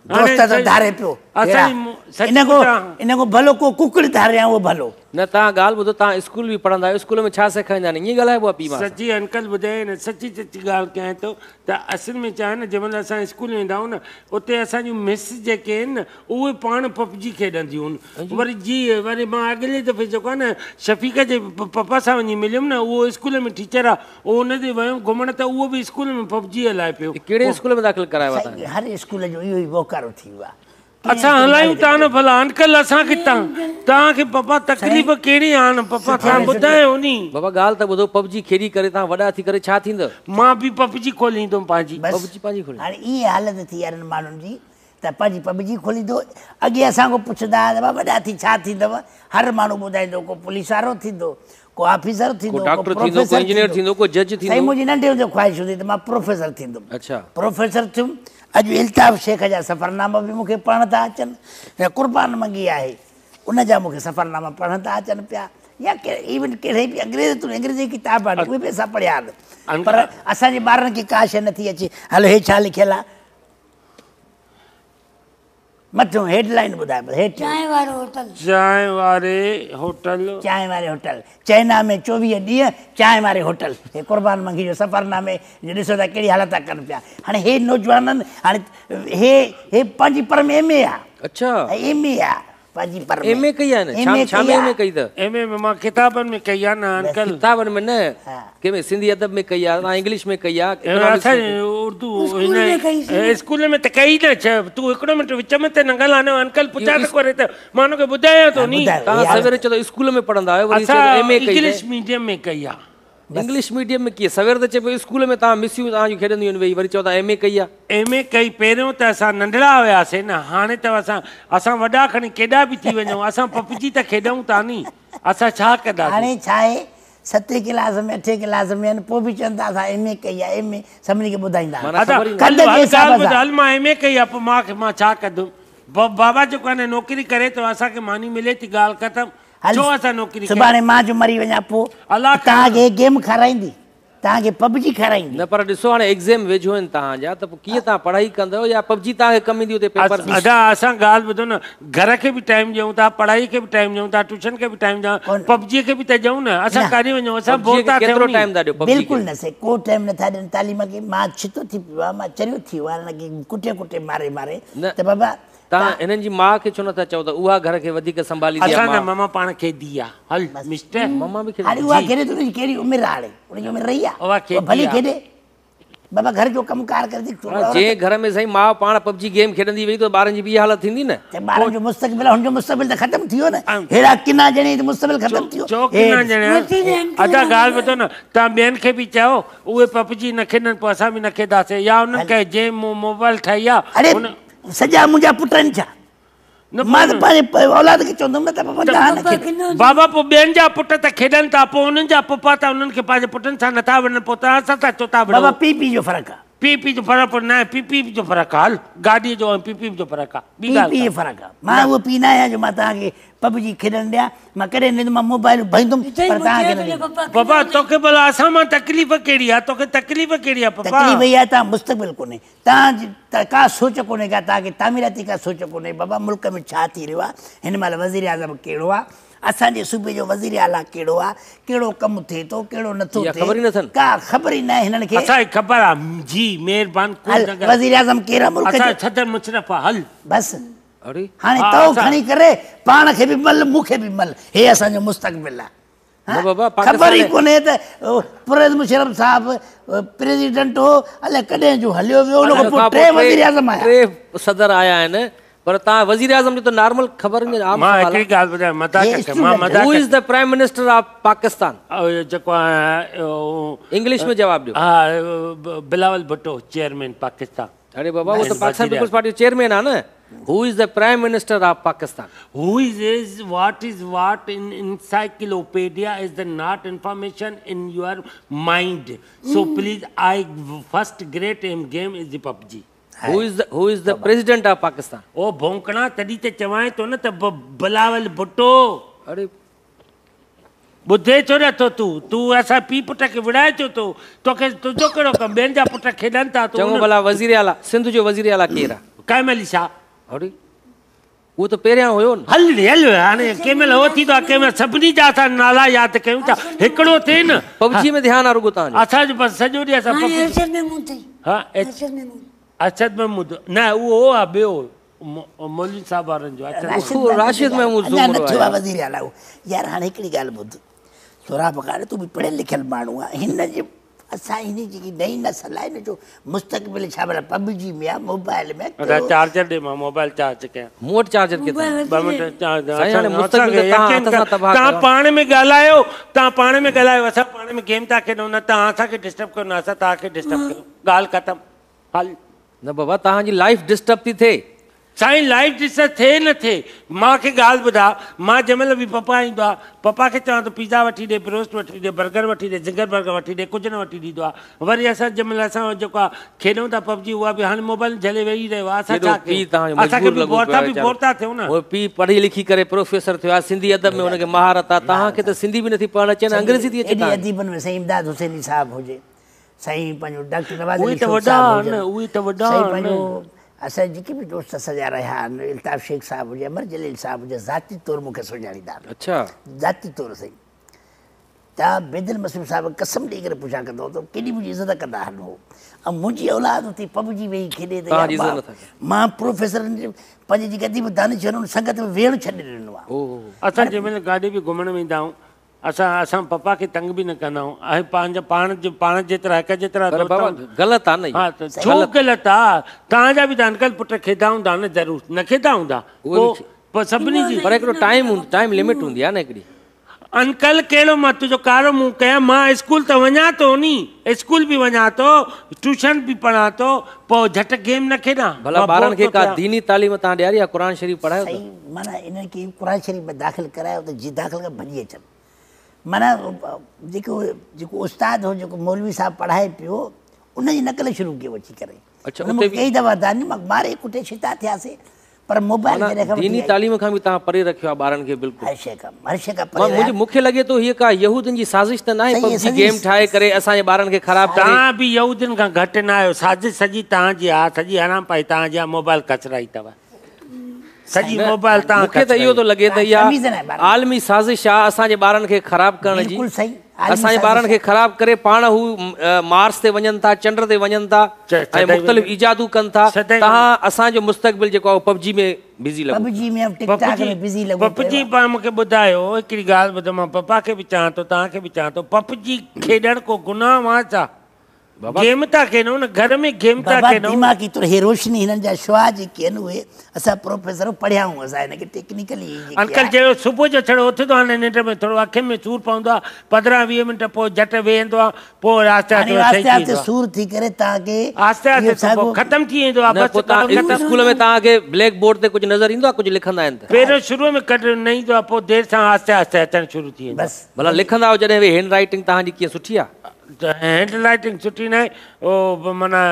दोस्त त धारे पियो। असांजी ان کان ڀلو ڪو ڪڪڙ ڌاريان اهو ڀلو. نه توهان ڳالهه ٻڌو توهان اسڪول به پڙهندا آهيو اسڪول ۾ ڇا سيکاريندا آهن ائين ڳالهائبو آهي پيء ماء سان. سچي انڪل ٻڌائي نه سچي سچي ڳالهه ڪيان ٿو ته اصل ۾ ڇا آهي نه جنهن مهل اسان اسڪول ويندا آهيون نه اتي اسان جون مس جيڪي آهن نه اهي پاڻ پبجي کيڏنديون آهن وري جي وري مان اڳلي دفعي جيڪو آهي نه شفيق جي پپا سان وڃي مليم نه اهو اسڪول ۾ ٽيچر آهي اهو ان تي ويم گهمڻ ته اهو به اسڪول ۾ پبجي هلائي پيو. ڪهڙي اسڪول ۾ داخل ڪرايو آهي توهان کي؟ هر اسڪول جو اهو ئي ووڪارو ٿي ويو آهي. اسان هلايون ٿا نه ڀلا انڪل اسان کي توهان کي پپا تڪليف ڪهڙي آ نه پپا توهان ٻڌايو ني. بابا ڳالهه ته ٻڌو پبجي کيڏي ڪري توهان وڏا ٿي ڪري ڇا ٿيندو؟ مان به پبجي کوليندم پنهنجي. پبجي پنهنجي کوليندو. هاڻي اها حالت ٿي آهي انهن ماڻهن جي ته پنهنجي پبجي کوليندو. اڳي اسان کان پڇندا هئا ته بابا وڏا ٿي ڇا ٿيندؤ؟ هر ماڻهو ٻڌائيندو ڪو پوليس وارو ٿيندو، ڪو آفيسر ٿيندو، ڪو ڊاڪٽر ٿيندو، ڪو انجنيئر ٿيندو، ڪو جج ٿيندو. سائين منهنجي ننڍي هوندي خواهش هوندي ته مان پروفيسر ٿيندم. اڇا. پروفيسر ٿيم. اڄ الطاف شيخ جا سفرناما به مون کي پڙهڻ ٿا اچن يا قربان منگي آهي ان جا مون کي سفرناما پڙهڻ ٿا اچن پيا يا ايون ڪهڙي به انگريز تون انگريزي ڪتاب آهن اهي به اسان پڙهيا آهن پر اسان جي ٻارن کي ڪا شيء نٿي اچي. هلو هي ڇا لکيل آهي؟ مٿيون هيڊ لائين ٻڌاء بس هيٺ. چانهه وارو هوٽل. چانهه واري هوٽل. چانهه واري هوٽل. چائنا ۾ 24 ڏينهن چانهه واري هوٽل. هي قربان منگي جو سفرنامي جو ڏسو ٿا ڪهڙي حالت ٿا ڪن پيا. هاڻي هي نوجوانن هاڻي هي هي پنهنجي پر ۾ ايم اي آ. اڇا. ايم اي آ. پنهنجي پر ۾. ايم اي ڪئي آ نه؟ ڇا ڇا ۾ ايم اي ڪئي ته؟ ايم اي مان ڪتابن ۾ ڪئي آ نه انڪل. ڪتابن ۾ نه. ڪنهن ۾ سنڌي ادب ۾ ڪئي آ، توهان انگلش ۾ ڪئي آ، اڪنامڪس ۾ ڪئي. اردو هن اسڪول ۾ ته ڪئي نه. تون هڪڙو منٽ وچ ۾ ته نه ڳالهاء نه انڪل پڇا ته ڪري ته مان هن کي ٻڌايان ٿو ني. توهان سوير چئو ٿا اسڪول ۾ پڙهندا آهيو وري چئو ٿا ايم اي ڪئي. انگلش ميڊيم ۾ ڪئي آ. انگلش ميڊيم ۾ ڪيئن؟ سوير ته چئي پيو اسڪول ۾ توهان مسيون توهان جون کيڏنديون آهن ويهي وري چئو ٿا ايم اي ڪئي آ. ايم اي ڪئي پهريون ته اسان ننڍڙا هياسين نه هاڻي ته اسان اسان وڏا کڻي ڪيڏا به ٿي وڃون اسان پبجي ته کيڏون ٿا ني اسان ڇا ڪنداسين. هاڻي ڇا آهي ستين ڪلاس ۾ اٺين ڪلاس ۾ آهن پوء به چون ٿا اسان ايم اي ڪئي آهي ايم اي سڀني کي ٻڌائيندا قد جي حساب سان. هل مان ايم اي ڪئي آهي پوء مان ڇا ڪندم بابا جيڪو آهي نه نوڪري ڪري ٿو اسان کي ماني ملي ٿي ڳالهه ختم ڇو اسان نوڪري ڪيون. سڀاڻي مان جو مري وڃان پوء توهان کي گيم کارائيندي توهان کي پبجي کارائيندي. نه پر ڏسو هاڻي ايگزيم ويجهو آهن توهان جا ته پوء ڪيئن توهان پڙهائي ڪندؤ يا پبجي توهان کي ڪم ايندي اتي پيپر ۾. ادا اسان ڳالهه ٻڌو نه گهر کي به ٽائيم ڏيون ٿا پڙهائي کي به ٽائيم ڏيون ٿا ٽيوشن کي به ٽائيم ڏيون پبجي کي به ته ڏيون نه اسان ڪاڏي وڃون اسان بور ٿا ٿيون ڪيترو ٽائيم ٿا ڏيو پبجي کي. بلڪل نه سي ڪو ٽائيم نٿا ڏين تعليم کي مان ڇتو ٿي پيو آهيان مان چريو ٿي ويو آهيان هن کي ڪٽي ڪٽي ماري ماري ته بابا توهان هنن جي ماء کي ڇو نٿا چئو ته اها گهر کي وڌيڪ سنڀاليندي آهي ماء. اسان جا ماما پاڻ کيڏي آ هل مسٽر. ماما به کيڏي. هاڻي اها کيڏي ته ان جي ڪهڙي عمر آ هاڻي ان جي عمر رهي آ اها ڀلي کيڏي بابا گهر جو ڪم ڪار ڪري ٿي. جنهن گهر ۾ سائين ماء پاڻ پبجي گيم کيڏندي وئي ته ٻارن جي به اها حالت ٿيندي نه. ته ٻارن جو مستقبل هن جو مستقبل ته ختم ٿي ويو نه ههڙا ڪنا ڄڻي ته مستقبل ختم ٿي ويو. ڇو ڪنا ڄڻي ادا ڳالهه ٻڌو نه توهان ٻين کي به چئو اهي پبجي نه کيڏن پوء اسان به نه کيڏنداسين يا انهن کي جنهن موبائل ٺاهي آ ان سڄا منهنجا پٽ آهن ڇا؟ مان ته پنهنجي اولاد کي چوندم نه ته بابا توهان نه کيڏو. بابا پوء ٻين جا پٽ ته کيڏن ٿا پوء انهن جا پپا ته انهن کي پنهنجي پٽن سان نٿا وڙهن پوء توهان سان ٿا ڇو ٿا وڙهو. بابا پي پي جو فرق آ. پي پي جو فرق نه پي پي جو فرق آ هل گاڏي جو ۽ پي پي جو فرق آ ٻي ڳالهه پي پي جو فرق آ مان اهو پي نه آهيان جو مان توهان کي پبجي کيڏڻ ڏيان مان ڪڏهن نه مان موبائل ڀائيندم پر توهان کي نه ڏيندم. بابا توکي ڀلا اسان مان تڪليف ڪهڙي آ توکي تڪليف ڪهڙي آ پپا. تڪليف اها آ توهان مستقبل ڪونهي توهان جي ڪا سوچ ڪونهي ڪا توهان کي تعميراتي ڪا سوچ ڪونهي بابا ملڪ ۾ ڇا ٿي رهيو آهي هن مهل وزير اعظم ڪهڙو آهي اسان جي صوبي جو وزير اعليٰ ڪهڙو آهي ڪهڙو ڪم ٿئي ٿو ڪهڙو نٿو ٿئي ڪا خبر ئي ناهي هنن کي. اسان کي خبر آهي جي مهربان ڪو نه ڳالهاء. وزير اعظم ڪير آهي ملڪ جو. اسان جو صدر مشرف آهي هل. بس هاڻي تو کڻي ڪري پاڻ کي به مل مون کي به مل هي اسان جو مستقبل آهي. خبر ئي ڪونهي ته پرويز مشرف صاحب پريزيڊنٽ هو الائي ڪڏهن جو هليو ويو ان کان پوء ٽي وزير اعظم آيا. ٽي صدر آيا آهن پر توهان وزير اعظم جو ته نارمل خبر نه عام مان هڪڙي ڳالهه ٻڌايان مذاق مان مذاق Who is the prime minister of Pakistan? جيڪو انگلش ۾ جواب ڏيو. ها بلاول ڀٽو چيئرمين پاڪستان. اڙي بابا اهو ته پاڪستان پيپلز پارٽي جو چيئرمين آهي نه. Who is the prime minister of Pakistan? Who is what is what in encyclopedia is the not information in your mind so please I first great M game is the PUBG. Who is the president of Pakistan? او ڀونڪڻا تڏهن ته چوانء ٿو نه ته بلاول ڀٽو. اڙي ٻڌي ڇو نه ٿو تون؟ تون اسان پيء پٽ کي وڙهائي ڇو ٿو؟ توکي تنهنجو ڪهڙو ڪم؟ ٻين جا پٽ کيڏن ٿا تون چڱو ڀلا وزير اعليٰ سنڌ جو وزير اعليٰ ڪير آ؟ قائم علي شاهه. اڙي اهو ته پهريان هيو نه. هل ڙي هل هاڻي ڪنهن مهل اهو ٿيندو آهي ڪنهن مهل سڀني جا اسان نالا ياد ڪيون ٿا هڪڙو ٿئي نه. پبجي ۾ ڌيان آهي رڳو توهان جو. اسان جو بس سڄو ڏينهن اسان پبجي. ارشد محمود اٿئي. ها ارشد محمود. ارشد محمود نه اهو آهي ٻيو مولوي صاحب وارن جو راشد محمود اڃا نه ٿيو آهي وزير اعليٰ اهو. يار هاڻي هڪڙي ڳالهه ٻڌ سهراب خان تون به پڙهيل لکيل ماڻهو آهين هن جي اسان هن جيڪي نئين نسل آهي هن جو مستقبل ڇا ڀلا پبجي ۾ آهي موبائل ۾ ادا چارجر ڏي مان موبائل چارج ڪيان. مون وٽ چارجر ڪٿي آهي. ٻه منٽ چارج سائين هاڻي مستقبل ته توهان هٿ سان تباهه توهان ڪيو. پاڻ ۾ ڳالهايو توهان پاڻ ۾ ڳالهايو اسان پاڻ ۾ گيم ٿا کيڏون نه توهان اسان کي ڊسٽرب ڪيو نه اسان توهان کي ڊسٽرب ڪيون ڳالهه ختم هل. نه بابا توهان جي لائيف ڊسٽرب ٿي ٿئي. سائين لائيف ڊسٽرب ٿئي نه ٿئي مان کي ڳالهه ٻڌاء مان جنهن مهل به پپا ايندو آ پپا کي چوان ٿو پيزا وٺي ڏي بروسٽ وٺي ڏي برگر وٺي ڏي زنگر برگر وٺي ڏي ڪجهه نه وٺي ڏيندو آ وري اسان جنهن مهل اسان جيڪو آ کيڏون ٿا پبجي اها به هاڻي موبائل جهلي ويهي رهيو آ اسان ڪيڏو ڇا پيء ڪيون توهان جو اسان کي مجبور به لڳو بور پيو ٿا آهي به بور ويچارو ٿا ٿيون نه. هو پيء پڙهي لکي ڪري پروفيسر ٿيو آ سنڌي ادب ۾ هن کي مهارت آ توهان کي ته سنڌي به نٿي پڙهڻ اچي نه انگريزي ٿي اچي ايڏي توهان کي. اديبن ۾ سائين امداد حسيني صاحب هجي سائين پنهنجو ڊاڪٽر نواز اهي علي ته شوق وڏا صاحب آهن هجن اهي ته وڏا سائين آهن. پنهنجو اسان جا جيڪي به دوست اسان جا رهيا آهن الطاف شيخ صاحب هجي امر جليل صاحب هجي ذاتي طور مون کي سڃاڻيندا آهن. اڇا. ذاتي طور سائين توهان بيدل مسرور صاحب کي قسم ڏيئي ڪري پڇا ڪندؤ ته ڪيڏي منهنجي عزت ڪندا آهن هو ۽ منهنجي اولاد اتي پبجي ويهي کيڏي ته توهان جي يار عزت نٿا ڪن. مان پروفيسرن جي پنهنجي جيڪي اديب دانشور آهن ان سنگت ۾ ويهڻ ڇڏي ڏنو آهي. اسان جنهن مهل گاڏي به گهمڻ ويندا آهيون اسان اسان پپا کي تنگ به نه ڪندا آهيون ۽ پنهنجا پاڻ جو پاڻ جيترا هڪ جيترا پر دوست بابا آهيون. غلط آهي نه ها اهو. ته ڇو غلط آهي توهان جا به ته انڪل پٽ کيڏا هوندا نه ضرور نه کيڏا هوندا اهي به پوء سڀني جي پر هڪڙو ٽائيم هوندو ٽائيم لمٽ هوندي آهي نه هڪڙي. انڪل ڪهڙو مان تنهنجو ڪارو منهن ڪيان مان اسڪول ته وڃان ٿو ني اسڪول به وڃان ٿو ٽيوشن به پڙهان ٿو پوء جهٽ گيم نه کيڏان ڀلا مان ٻارن بور کي ٿو ڪا ٿيان. ديني تعليم توهان ڏياري آهي قرآن شريف پڙهايو اٿو؟ سائين معنيٰ انهن کي قرآن شريف ۾ داخل ڪرايو ته جي داخل ڪري ڀڄي اچن معنيٰ جيڪو جيڪو استاد هو جيڪو مولوي صاحب پڙهائي پيو ان جي نقل شروع ڪيو اچي ڪري اڇا ان اتي مون به ڪئي دفعا دانهن مان ماري ڪٽي ڇتا ٿياسي پر موبائل معنيٰ جڏهن کان ديني وٺي آئي تعليم کان به توهان پري رکيو آهي ٻارن کي بلڪل. هر شيء کان هر شيء کان پري مان منهنجي رهيا. مون کي لڳي ٿو هيء ڪا يهودين جي سازش ته ناهي صحيح پبجي سڄي گيم ٺاهي ڪري اسان جي ٻارن کي خراب ڪري. توهان به يهودين کان گهٽ نه آهيو سازش سڄي توهان جي آهي سڄي حرام پائي توهان جي آهي موبائل کسرائي اٿو سڄي نه موبائل توهان مون کي ته اهو کسرائي. ٿو لڳي ته تميز اها ناهي ٻارن کي. عالمي سازش آهي اسان جي ٻارن کي خراب ڪرڻ جي. بلڪل صحيح عالمي اسان جي ٻارن سازش کي آهي. خراب ڪري پاڻ هو مارس تي وڃن ٿا چنڊ تي وڃن ٿا ۽ مختلف ايجادون ڪن ٿا توهان اسان جو مستقبل جيڪو آهي پبجي ۾ بزي لڳو پبجي ۾ ٽڪ ٽاڪ ۾ بزي لڳو پيو پبجي آهي. پاڻ مونکي ٻڌايو هڪڙي ڳالهه ٻڌو مان پپا کي به چوان ٿو توهان کي به چوان ٿو پبجي کيڏڻ ڪو گناهه آهي ڇا؟ بابا گيم ٿا کيڏون نه گهر ۾ گيم ٿا بابا کيڏون. دماغي طور هي روشني هنن جا شعاع جيڪي آهن اهي اسان پروفيسر پڙهيا آهيون اسان هن کي ٽيڪنيڪلي هي جيڪي انڪل آهي. جهڙو صبح جو ڇڙو اٿندو آهي نه ننڊ ۾ ٿورو اکين ۾ سور پوندو آهي 15 20 منٽ پوء جهٽ ويهندو آهي پوء آهستي هاڻي آهستي صحيح آهستي ٿي آهستي ويندو آهي. سور ٿي ڪري توهان کي آهستي اهو آهستي پوء ساڳو ختم ٿي ويندو آهي نه بس پوء توهان ختم. اسڪول ۾ توهان کي بليڪ بورڊ تي ڪجهه نظر ايندو آهي ڪجهه لکندا آهن ته. پهريون شروع ۾ ڪڏهن نه ايندو آهي پوء دير سان آهستي آهستي اچڻ شروع ٿي ويندو آهي. بس. ڀلا لکندا آهيو جڏهن به هينڊ رائيٽنگ توهان جي ڪيئن سٺي آهي؟ هينڊ رائيٽنگ سٺي ناهي اهو معنيٰ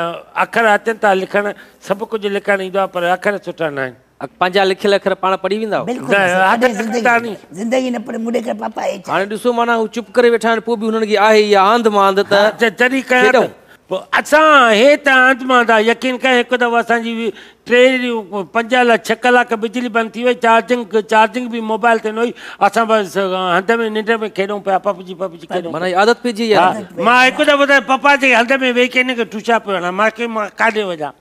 اکر اچن ٿا لکڻ سڀ ڪجهه لکڻ ايندو آهي پر اکر سٺا نه آهن. پنهنجا لکيل اکر پاڻ پڙهي ويندا آهيو؟ بلڪل نه، نه، هٿ ڪڏهن نه ڪندا ني. زندگي نه پڙهي مون ڏي ڪري پاپا هي ڇا؟ هاڻي ڏسو معنيٰ هو چپ ڪري ويٺا آهن پوء به هنن کي آهي اها آنڌ مانڌ ته جڏهن ڪيان ته کيڏون. پوء اسان هي ته آنڌ مانڌ آهي يقين ڪر هڪ دفعو اسان جي ٽي پنج الائي ڇهه ڪلاڪ بجلي بند ٿي وئي چارجنگ چارجنگ به موبائل تي نه هئي اسان بس هنڌ ۾ ننڊ ۾ کيڏون پيا پبجي پبجي کيڏون معنيٰ هي عادت پئجي وئي آهي. ها مان هڪ دفعو ته پپا جي هنڌ ۾ ويهي ڪري هن کي ٺوسا پيو هڻان مان چيو مان ڪاڏي وڃان.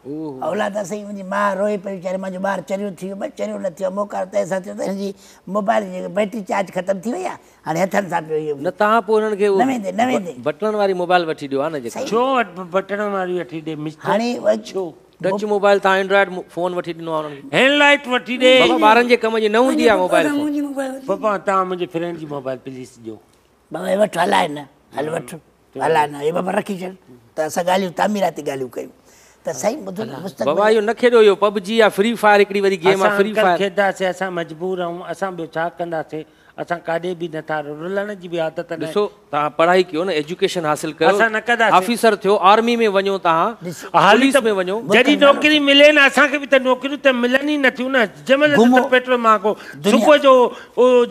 اولاد آ سائين منهنجي ماء روئي پئي ويچاري منهنجو ٻار چريو ٿي ويو بس چريو نه ٿيو موڪار تنهن سان ٿيو ته هن جي موبائل جي بيٽري چارج ختم ٿي وئي آ هاڻي هٿن سان پيو اهو نه توهان پوء هنن کي نه ويندي نه ويندي. بٽڻن واري موبائل وٺي ڏيو ها نه جيڪا. ڇو بٽڻن واري وٺي ڏي مسٽر هاڻي ڇو. ٽچ موبائل توهان اينڊرائيڊ فون وٺي ڏنو آهي انهن کي. هينڊ لائيٽ وٺي ڏي. بابا ٻارن جي ڪم جي نه هوندي آهي موبائل فون. بابا توهان منهنجي فرينڊ جي موبائل پليز ڏيو. بابا هي وٺ هلائي نه هل وٺ هلائي نه هي بابا رکي ڇڏ ته اسان ڳالهيون تعميراتي ڳالهيون ڪيون ته سائين ٻڌو نه مستقبل. بابا اهو نه کيڏو اهو پبجي يا فري فائر هڪڙي وري گيم آهي اسان فري انڪل فائر. کيڏنداسين اسان مجبور آهيون اسان ٻيو ڇا ڪنداسين اسان ڪاڏي به نٿا رلڻ جي به عادت ناهي. ڏسو توهان پڙهائي ڪيو نه ايجوڪيشن حاصل ڪيو اسان نه ڪنداسين. آفيسر ٿيو آرمي ۾ وڃو توهان حالي پوليس ته ۾ وڃو. جڏهن نوڪري ملي نه اسان کي به ته نوڪريون ته ملن ئي نٿيون نه جنهن مهل ته پيٽرول مهانگو صبح جو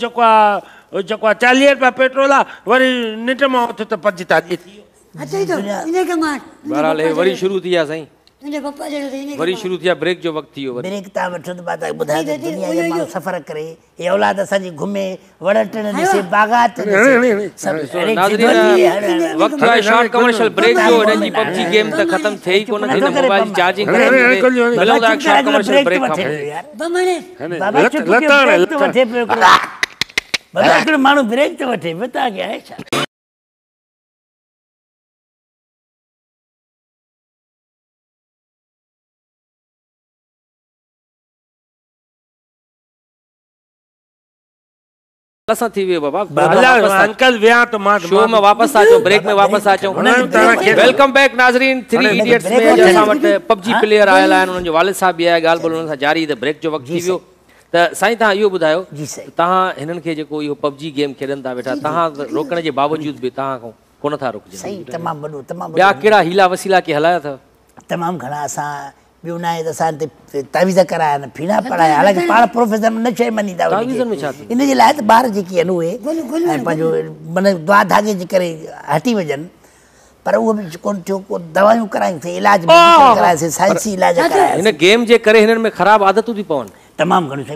جيڪو آهي جيڪو آهي 40 رپيا پيٽرول آهي وري ننڊ مان اٿ ته 45 ٿي ويو. اچي ٿو ان کي مار. بهرحال هي وري شروع ٿي ويا سائين. तुंहिंजे पपा जहिड़ो अथई इन वरी शुरू थिया ब्रेक जो वक़्तु थी वियो। वरी ब्रेक तव्हां वठो त मां तव्हांखे ॿुधायां त दुनिया जा माण्हू सफ़र करे, हे औलाद असांजी घुमे, वण टण ॾिसे, बाग़ात ॾिसे, सभु। नाज़रीन वक़्तु आहे शॉर्ट कमर्शियल ब्रेक जो। हिननि जी पबजी गेम त ख़तमु थिए ई कोन थी, मोबाइल जी चार्जिंग खतम थी। मिलूं था शॉर्ट कमर्शियल ब्रेक खां पोइ। बाबा चुप कयो, वठे पियो बाबा, हिकिड़ो माण्हू ब्रेक थो वठे पियो, तव्हांखे आहे छा? असां थी वियो बाबा। अंकल विया त मां शो में वापसि अचूं, ब्रेक में वापसि अचूं। Welcome back नाज़रीन, 3 इडियट्स में अॼु असां वटि पबजी प्लेयर आयल आहिनि, उन्हनि जो वालिद साहिबु बि आहे। ॻाल्हि ॿोल उन्हनि सां जारी, त ब्रेक जो वक़्तु थी वियो। त साईं तव्हां इहो ॿुधायो, तव्हां हिननि खे जेको इहो पबजी गेम खेॾनि था वेठा, तव्हां रोकण जे बावजूद बि तव्हां खां कोन था रुकिजनि? सही, तमामु वॾो, तमामु। ॿिया कहिड़ा हीला वसीला के हलाया अथव? तमामु घणा। असां ॿियो न आहे त असां ते तावीज़ कराया आहिनि, फीणा पढ़ाया, हालांकि पाण प्रोफेसर न शइ मञींदा। इन जे लाइ त ॿार जेके आहिनि उहे पंहिंजो माना दुआ धागे जे करे हटी वञनि, पर उहो बि कोन थियो। को दवायूं करायूंसीं, इलाज करायोसीं, साइंसी इलाज कराया। हिन गेम जे करे हिननि में ख़राब आदतूं थी पवनि तमामु घणियूं।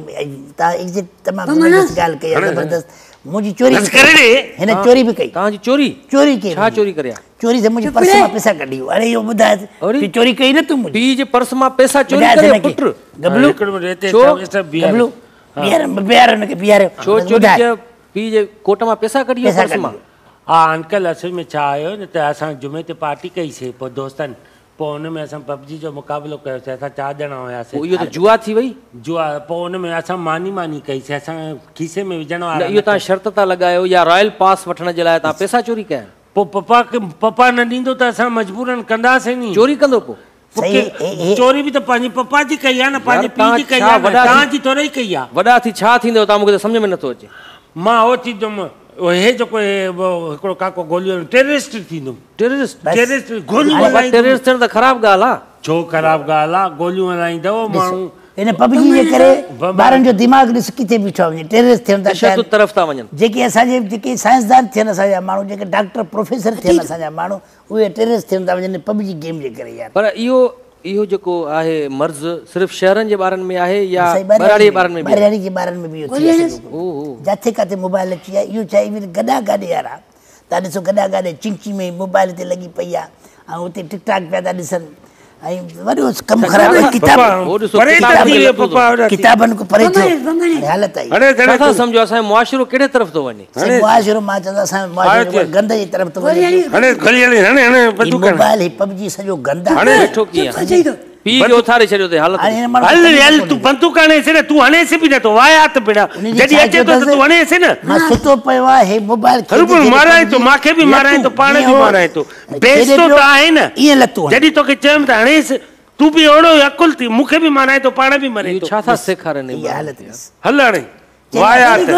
तव्हां एग्ज़ैक्ट तमामु ज़बरदस्त ॻाल्हि कई आहे, ज़बरदस्त। मुंहिंजी चोरी हिन चोरी बि कई। तव्हांजी चोरी? चोरी कई। छा चोरी करे? चोरी से मुंहिंजे पर्स मां पैसा कढी वियो। अरे इहो ॿुधाए चोरी कई न तूं? पीउ जे पर्स मां पैसा चोरी करे पुट गबलू गबलू बीहार हुनखे बीहारियो। छो चोरी कयो? पीउ जे कोट मां पैसा कढी वियो पर्स मां। हा अंकल, असल में छा आयो न त असां जुमे ते पार्टी कईसीं पोइ दोस्तनि, पोइ हुन में असां पबजी जो मुक़ाबिलो कयोसीं। असां 4 ॼणा हुयासीं। इहो त जुआ थी वई। जुआ। पोइ हुन में असां मानी मानी कईसीं, असां खीसे में विझण वारा। इहो तव्हां शर्त था लॻायो या रॉयल पास वठण जे लाइ तव्हां पैसा चोरी कया? पोइ पपा खे, पपा न ॾींदो त असां मजबूरन कंदासीं नी। चोरी कंदो पोइ? चोरी बि त पंहिंजे पपा जी कई आहे न, पंहिंजे पीउ जी कई आहे, तव्हांजी थोरी ई कई आहे। वॾा थी छा थींदो तव्हां मूंखे त सम्झ में नथो अचे। मां उहो थींदुमि, हे जेको हिकिड़ो काको गोलियूं टेररिस्ट थींदुमि। टेररिस्ट? टेररिस्ट गोलियूं हलाईंदो। टेररिस्ट थियण त ख़राबु ॻाल्हि आहे। छो ख़राबु ॻाल्हि आहे? गोलियूं हलाईंदव माण्हू। हिन पबजी जे करे ॿारनि जो दिमाग़ ॾिस किथे बीठो आहे, वञे टेररिस्ट थियनि था, तशद्दुद तरफ़ था वञनि। जेके असांजे जेके साइंसदान थियनि असांजा माण्हू, जेके डॉक्टर प्रोफेसर थियनि असांजा माण्हू, उहे टेररिस्ट थियनि था वञनि पबजी गेम जे करे यार। पर इहो इहो जेको आहे मर्ज़ सिर्फ़ शहरनि जे ॿारनि में आहे या ॿहराड़ी जे ॿारनि में? ॿहराड़ी जे ॿारनि में बि इहो थी वियो। जिथे किथे मोबाइल अची विया। इहो छा इवन गॾा गाॾे वारा तव्हां ॾिसो, गॾा गाॾे चिंची में मोबाइल ते लॻी पई आहे ऐं उते टिकटॉक पिया था ॾिसनि ऐं वॾो कमु ख़राबु। किताबनि खां परे थियो हालत आई। छा था सम्झो असांजो मुआशिरो कहिड़े तरफ़ थो वञे? मुआशिरो मां चवंदो असांजो मुआशिरो गंद जे तरफ़ थो वञे। मोबाइल ही पबजी सॼो गंद आहे। वेठो कीअं पीउ खे उथारे छॾियो अथई हालत। हल हल तूं बंदूक हणेसि न, तूं हणेसि बि नथो, वायात पिणा। जॾहिं अचे थो त तूं हणेसि न। मां सुतो पियो आहे, हे मोबाइल माराए थो, मूंखे बि माराए थो, पाण बि माराए थो। बेइज्जतो त आहे न। ईअं लतूं जॾहिं तोखे चयमि त हणेसि, तूं बि अहिड़ो अकुल थी, मूंखे बि माराए थो, पाण बि मरे थो। छा था सेखारनि? इहा हालत। हल हाणे वायात।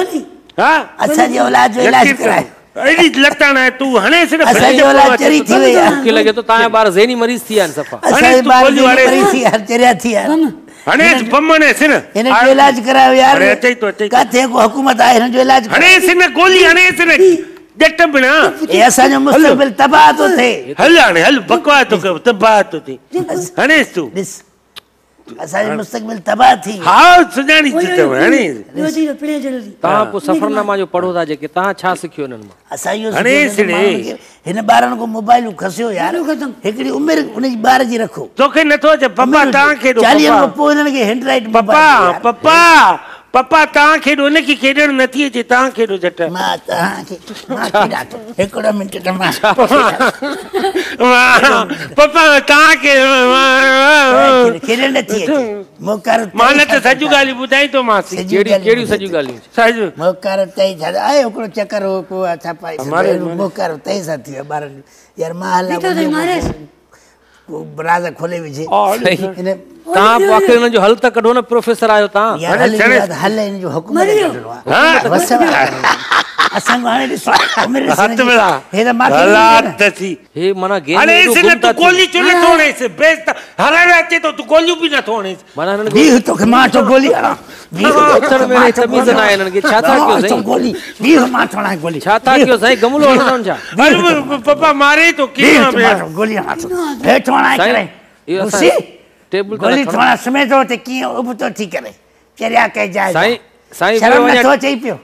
हा असांजी औलाद जो इलाज कराए। अहिड़ी लत हणाए तूं हणेसि न। असांजी औलाद चरी थी वई आहे। मूंखे लॻे थो तव्हांजा ॿार ज़हनी मरीज़ थी विया आहिनि सफ़ा। असांजा ॿार मरीज़ थी विया, चरिया थी विया। हणेसि बम हणेसि न। हिननि जो इलाज करायो यार। अरे अचे थो, अचे। किथे को हुकूमत आहे हिननि जो इलाज हणेसि न, गोली हणेसि न ॼट बिना। हे असांजो मुस्तक़बिल तबाह थो थिए। हल हाणे हल, बकवास थो कयो, तबाह थो थिए। हणेसि तूं। ॾिस असांजो मुस्तक़बिल तबाह थी। हा सुञाणी थी हाणे। तव्हां पोइ सफ़रनामा जो पढ़ो था जेके, तव्हां छा सिखियो हिननि मां? असां इहो हिन ॿारनि खां मोबाइल खसियो यार। हिकिड़ी उमिरि उनजी ॿार जी रखो। तोखे नथो अचे पपा, तव्हांखे 40 खां पोइ हिननि खे hand right. Papa papa papa तव्हां खेॾो, हुनखे खेॾणु नथी अचे, तव्हां खेॾो झटि। मां तव्हांखे मां खेॾां थो हिकिड़ो मिंट त मां पपा तव्हांखे खेॾणु नथी अचे। मोकार मां न त सॼियूं ॻाल्हियूं ॿुधाईंदोमांसि। कहिड़ी कहिड़ियूं सॼियूं ॻाल्हियूं? सॼियूं मोकार तई छा आहे, हिकिड़ो चकर हो को छा पाई मोकार तई सां थी वियो ॿारनि यार। मां हलां राज़ खोले विझे। तव्हां पोइ आख़िर हिननि जो हल त कढो न, प्रोफेसर आहियो तव्हां। हल हिन जो हुकूमत कढणो आहे। असां हाणे ॾिसो हे त मां हे माना गेम हणे इस तू गोली छो नथो हणेसि? बेस त हराइण अचे थो, तूं गोलियूं बि नथो हणेसि। माना हिननि बीह तोखे मां थो गोली हणां। उथण में तमीज़ न आहे हिननि खे। छा था कयो साईं? गोली बीह मां थो हणां गोली। छा था कयो साईं? गमलो हणंदनि छा? पपा मारे थो कीअं गोली हणां थो, हेठि हणां करे। اهو اسان لوسي ٽيبل تان گولي کڻو. ٿوڻا سمهي ٿو اتي ڪيئن ابتو ٿي ڪري چريا ڪنهن جاء جا. سائين سائين شرم ويهو اڃا نٿو اچئي پيو.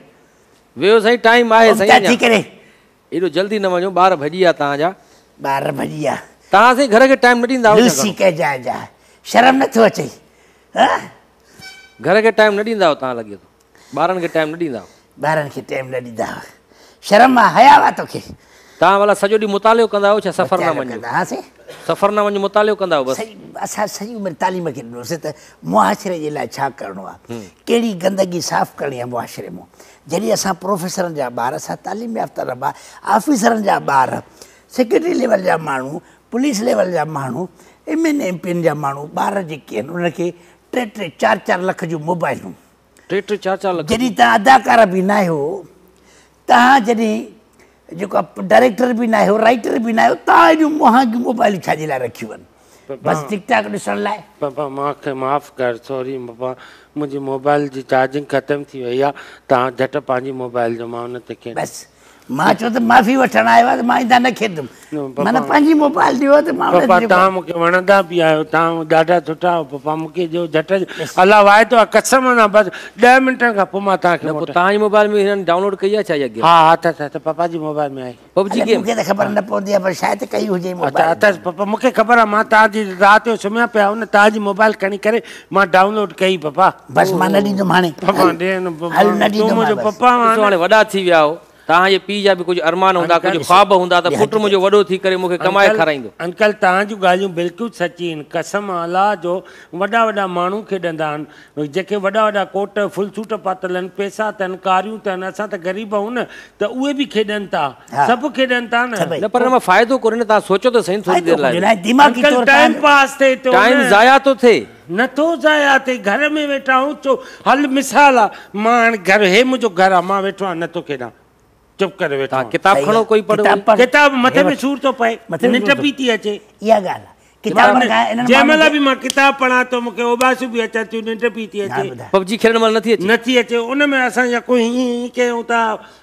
ويهو سائين ٽائيم آهي سائين ابتا ٿي اڃا. ڪري. ايڏو جلدي نه وڃو ٻار ڀڄي ويا توهان جا. ٻار ڀڄي ويا. توهان سائين گهر کي ٽائيم نه ڏيندا آهيو ڇا لوسي گهڻو؟ ڪنهن جاء جا. شرم نٿو اچئي. ها؟ گهر کي ٽائيم نه ڏيندا آهيو توهان لڳي ٿو. ٻارن کي ٽائيم نه ڏيندا آهيو. ٻارن کي ٽائيم نه ڏيندا آهيو. شرم آ حيا آ توکي. توهان ڀلا سڄو ڏينهن مطالعو ڪندا آهيو ڇا سفرنامن مطالعو جو؟ ڪندا هئاسين. سفرنامن جو مطالعو ڪندا آهيو بس؟ سڄي اسان سڄي عمر تعليم کي ڏنوسين ته معاشري جي لاء ڇا ڪرڻو آ، ڪهڙي گندگي صاف ڪرڻي آ معاشري مان. جڏهن اسان پروفيسرن جا ٻار، اسان تعليم يافته جا ٻار، آفيسرن جا ٻار، سيڪريٽري ليول جا ماڻهو، پوليس ليول جا ماڻهو، ايم اين ايم پي جا ماڻهو، ٻار جيڪي آهن انهن کي ٽي ٽي چار چار لک جون موبائلون. ٽي ٽي چار چار لک. جڏهن توهان اداڪار به ناهيو، توهان جڏهن جيڪو آهي ڊائريڪٽر به ناهيو، رائيٽر به ناهيو، توهان ايڏيون مهانگيون موبائلون ڇا جي لاء رکيون آهن؟ بس ٽڪ ٽاڪ ڏسڻ لاء؟ بابا مان کي معاف ڪر سوري بابا منهنجي موبائل جي چارجنگ ختم ٿي وئي آهي توهان جهٽ پنهنجي موبائل جو مان ان تي کيڏان. بس مان چيو ته معافي وٺڻ آيو آهيان ته مان آئنده نه کيڏندم. معنيٰ پنهنجي موبائل ڏيو ته مان پپا توهان مون کي وڻندا به آهيو توهان ڏاڍا سٺا آهيو پپا مون کي ڏيو جهٽ الله واعدو آهي قسم سان بس 10 منٽن کان پوء مان توهان کي نه پوء توهان جي موبائل ۾ هنن ڊائونلوڊ ڪئي آهي ڇا اها گيم؟ ها ها اٿس اٿس پپا جي موبائل ۾ آهي. PUBG game? مون کي ته خبر نه پوندي آهي پر شايد ڪئي هجي موبائل. اٿس پپا مون کي خبر آهي مان توهان جي رات جو سمهيا پيا آهيو نه توهان جي موبائل کڻي ڪري مان ڊائونلوڊ ڪئي پپا. بس مان نه ڏيندم هاڻي. پپا ڏي نه پپا تون منهنجو پپا آهين. ڏسو هاڻي وڏا ٿي ويا آهيو توهان جي پيء جا به ڪجهه ارمان هوندا ڪجهه خواب هوندا ته پٽ منهنجو وڏو ٿي ڪري مون کي ڪمائي کارائيندو. انڪل توهان جون ڳالهيون بلڪل سچي آهن قسم الله جو وڏا وڏا ماڻهو کيڏندا آهن جيڪي وڏا وڏا ڪوٽ فل سوٽ پاتل آهن پئسا اٿن ڪاريون اٿن اسان ته غريب آهيون نه ته اهي به کيڏن ٿا سڀ کيڏن ٿا نه. نه پر ان مان فائدو ڪونهي نه توهان سوچو ته سهي ٿوري دير لاء. انڪل ٽائيم پاس ٿئي ٿو نه. ٽائيم ضايع ٿو ٿئي. نٿو ضايع ٿئي گهر ۾ ويٺا آهيون چو هل مثال آ مان هاڻي گهر هي منهنجو گهر آ مان ويٺو آهيان نٿو کيڏان چپ ڪري ويٺو آهيان. ڪتاب کڻو ڪوئي پڙهو. ڪتاب مٿي ۾ سور ٿو پئي ننڊ پئي ٿي اچي. اها ڳالهه آ ڪتاب کان انهن جنهن مهل به مان ڪتاب پڙهان ٿو مون کي اوٻاسيون به اچن ٿيون ننڊ پئي ٿي اچي. پبجي کيڏڻ مهل نٿي اچي. نٿي اچي ان ۾ اسان يا ڪو هيئن هيئن ڪيون ٿا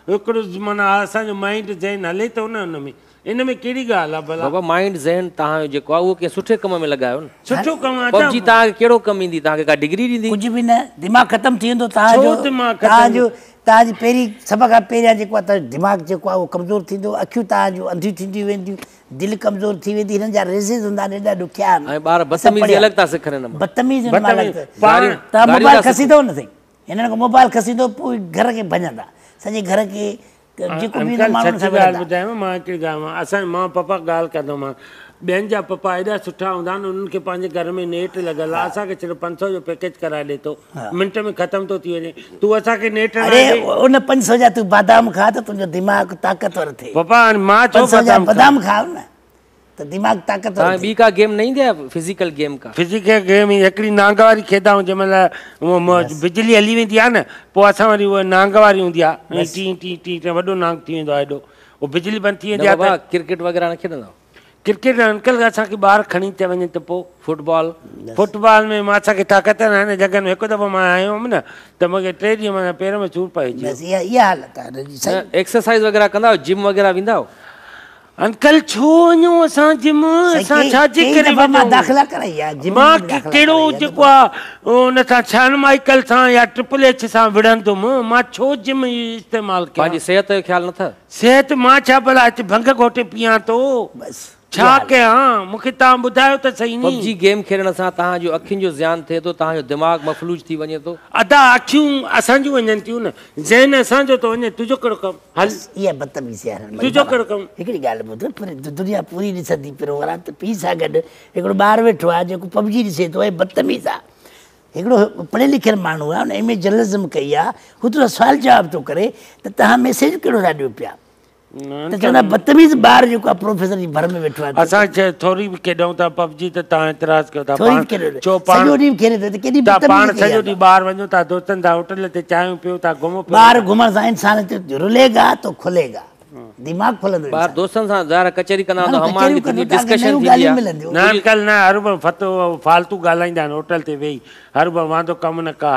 هڪڙو معنيٰ اسان جو مائنڊ ذهن هلي ٿو نه ان ۾ ان ۾ ڪهڙي ڳالهه آ ڀلا. بابا مائنڊ ذهن توهان جو جيڪو آ اهو ڪنهن سٺي ڪم ۾ لڳايو نه. سٺو ڪم آ پبجي توهان کي ڪهڙو ڪم ايندي توهان کي ڪا ڊگري ڏيندي. ڪجهه به نه دماغ ختم ٿي ويندو توهان جو توهان جو توهان جي پهرين سڀ کان پهريان جيڪو آ توهان جو دماغ جيڪو آ اهو ڪمزور ٿيندو اکيون توهان جون انڌيون ٿينديون وينديون دل ڪمزور ٿي ويندي هنن جا ريزز هوندا آهن ايڏا ڏکيا آهن. ۽ ٻار بدتميزي الڳ ٿا سکن هن مان. بدتميزي هن مان الڳ توهان موبائل کسيندو نه سائين هنن کان موبائل کسيندو پوء گهر کي ڀڃندا سڄي گهر کي جيڪو به ايندو ماڻهن سان سچي ڳالهه ٻڌايانو مان هڪڙي ڳالهه مان اسان مان پپا ڳالهه ڪندو مان ٻين جا پپا ايڏا سٺا هوندا آهن انهن کي پنهنجي گهر ۾ نيٽ لڳل آهي اسان کي صرف 500 جو پيڪيج ڪرائي ڏي ٿو منٽ ۾ ختم ٿو ٿي وڃي تون اسان کي نيٽ نه اري ان 500 جا تون بادام کاء ته تنهنجو دماغ طاقتور ٿئي. پپا هاڻي مان ڇو بادام بادام کاء نه ته دماغ طاقتور ٿئي. ٻي ڪا گيم نه ايندي آهي فزيڪل گيم ڪا؟ فزيڪل گيم هڪڙي نانگ واري کيڏندا آهيون جنهن مهل بجلي هلي ويندي آهي نه پوء اسان وري اها نانگ واري هوندي آهي ٽين ٽين ٽين ٽين وڏو نانگ ٿي ويندو آهي ايڏو اهو بجلي بند ٿي ويندي آهي بابا ڪرڪيٽ وغيره نه کيڏندا آهيو؟ ڪرڪيٽ انڪل اسان کي ٻار کڻي ٿا وڃن ته پوء فٽبال فٽبال ۾ مان اسان کي طاقت نه آهي نه جڳهه ۾ هڪ دفعو مان آيو هيم نه ته مون کي 3 ڏينهن معنيٰ پير ۾ سور پئجي ويو. بس اها اها حالت آهي هن جي سائين. ايڪسرسائيز وغيره ڪندا آهيو جم وغيره ويندا آهيو؟ انڪل ڇو وڃون اسان جم اسان ڇا جي ڪري وڃون؟ مان داخلا ڪرائي آهي جم مان ڪهڙو جيڪو آهي ان سان شان مائيڪل سان يا ٽرپل ايڇ سان وڙهندم مان ڇو جم استعمال ڪيان؟ پنهنجي صحت جو خيال نه اٿو؟ صحت مان ڇا ڀلا هتي ڀنگ گهوٽي پيان ٿو ڇا ڪيان مون کي توهان ٻڌايو ته سهي ني. پبجي گيم کيڏڻ سان توهان جو اکين جو زيان ٿئي ٿو توهان جو دماغ مفلوج ٿي وڃي ٿو. ادا اکيون اسان جون وڃن ٿيون نه ذهن اسان جو ٿو وڃي تنهنجو ڪهڙو ڪم هل اها بدتميزي آهي تنهنجو ڪهڙو ڪم. هڪڙي ڳالهه ٻڌ پر دنيا پوري ڏسندي پروگرام ته پيء سان گڏ هڪڙو ٻار ويٺو آهي جيڪو پبجي ڏسي ٿو ۽ بدتميز آهي هڪڙو پڙهيل لکيل ماڻهو آهي ان ايم اي جرنلزم ڪئي آهي هو تو سان سوال جواب ٿو ڪري ته توهان ميسيج ڪهڙو ٿا ڏيو پيا ته چوندا بدتميز ٻار جيڪو آهي پروفيسر جي ڀر ۾ ويٺو آهي. اسان ٿوري به کيڏون ٿا پبجي ته توهان اعتراض ڪيو ٿا پاڻ ڇو پاڻ سڄو ڏينهن کيڏي ٿو ته ڪيڏي بدتميزي پاڻ سڄو ڏينهن ٻاهر وڃون ٿا دوستن سان هوٽل تي چانهيون پيون ٿا گهمون ڦرون ٻاهر گهمڻ سان انسان رلي گا تو کلي گا. دماغ کلندو ٻاهر دوستن سان ظاهر ڪچهري ڪندا هوندا هم آهنگي ٿيندي ڊسڪشن ٿيندي آهي. نه انڪل نه هر ڀر فتو فالتو ڳالهائيندا آهن هوٽل تي ويهي هر ڀر واندو ڪم نه ڪا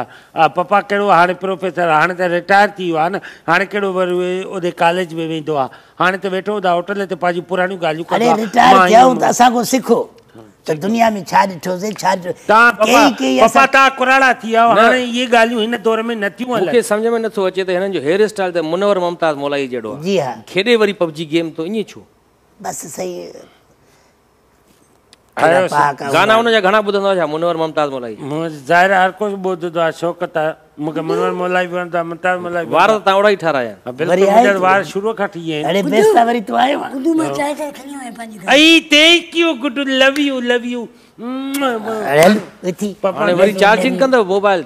پپا ڪهڙو هاڻي پروفيسر هاڻي ته رٽائر ٿي ويو آهي نه هاڻي ڪهڙو وري اوڏي ڪاليج ۾ ويندو آهي هاڻي ته ويٺو هوندو آهي هوٽل تي پنهنجون پراڻيون ڳالهيون ڪندو آهي. اڙي رٽائر ٿيا آهيون ته اسان کان سکو. ته دنيا ۾ ڇا ڏٺوسين ڇا ڏٺو. توهان پپا پپا توهان ڪراڙا ٿي ويا آهيو هاڻي اهي ڳالهيون هن دور ۾ نه ٿيون هلن. مون کي سمجهه ۾ نٿو اچي ته هنن جو هيئر اسٽائل ته منور ممتاز مولائي جهڙو آهي. جي ها. کيڏي وري پبجي گيم ٿو ائين ڇو؟ بس صحيح. گانا ان جا گهڻا ٻڌندو آهيو ڇا منور ممتاز مولائي جا؟ ظاهر آهي هر ڪو ٻڌندو آهي شوق ته مون کي منور مولائي به وڻندو آهي ممتاز مولائي به. وار ته توهان اوڙا ئي ٺارايا آهن. بلڪل منهنجا وار شروع کان ٺهي ويا آهن. اڙي بيستا وري تون آيو آهين. گڊو مان چانهه ڪري کڻي آيو آهيان پنهنجي گهر. اي thank you Guddu love you love you. اڙي هل اٿي. هاڻي وري چارجنگ ڪندو موبائل.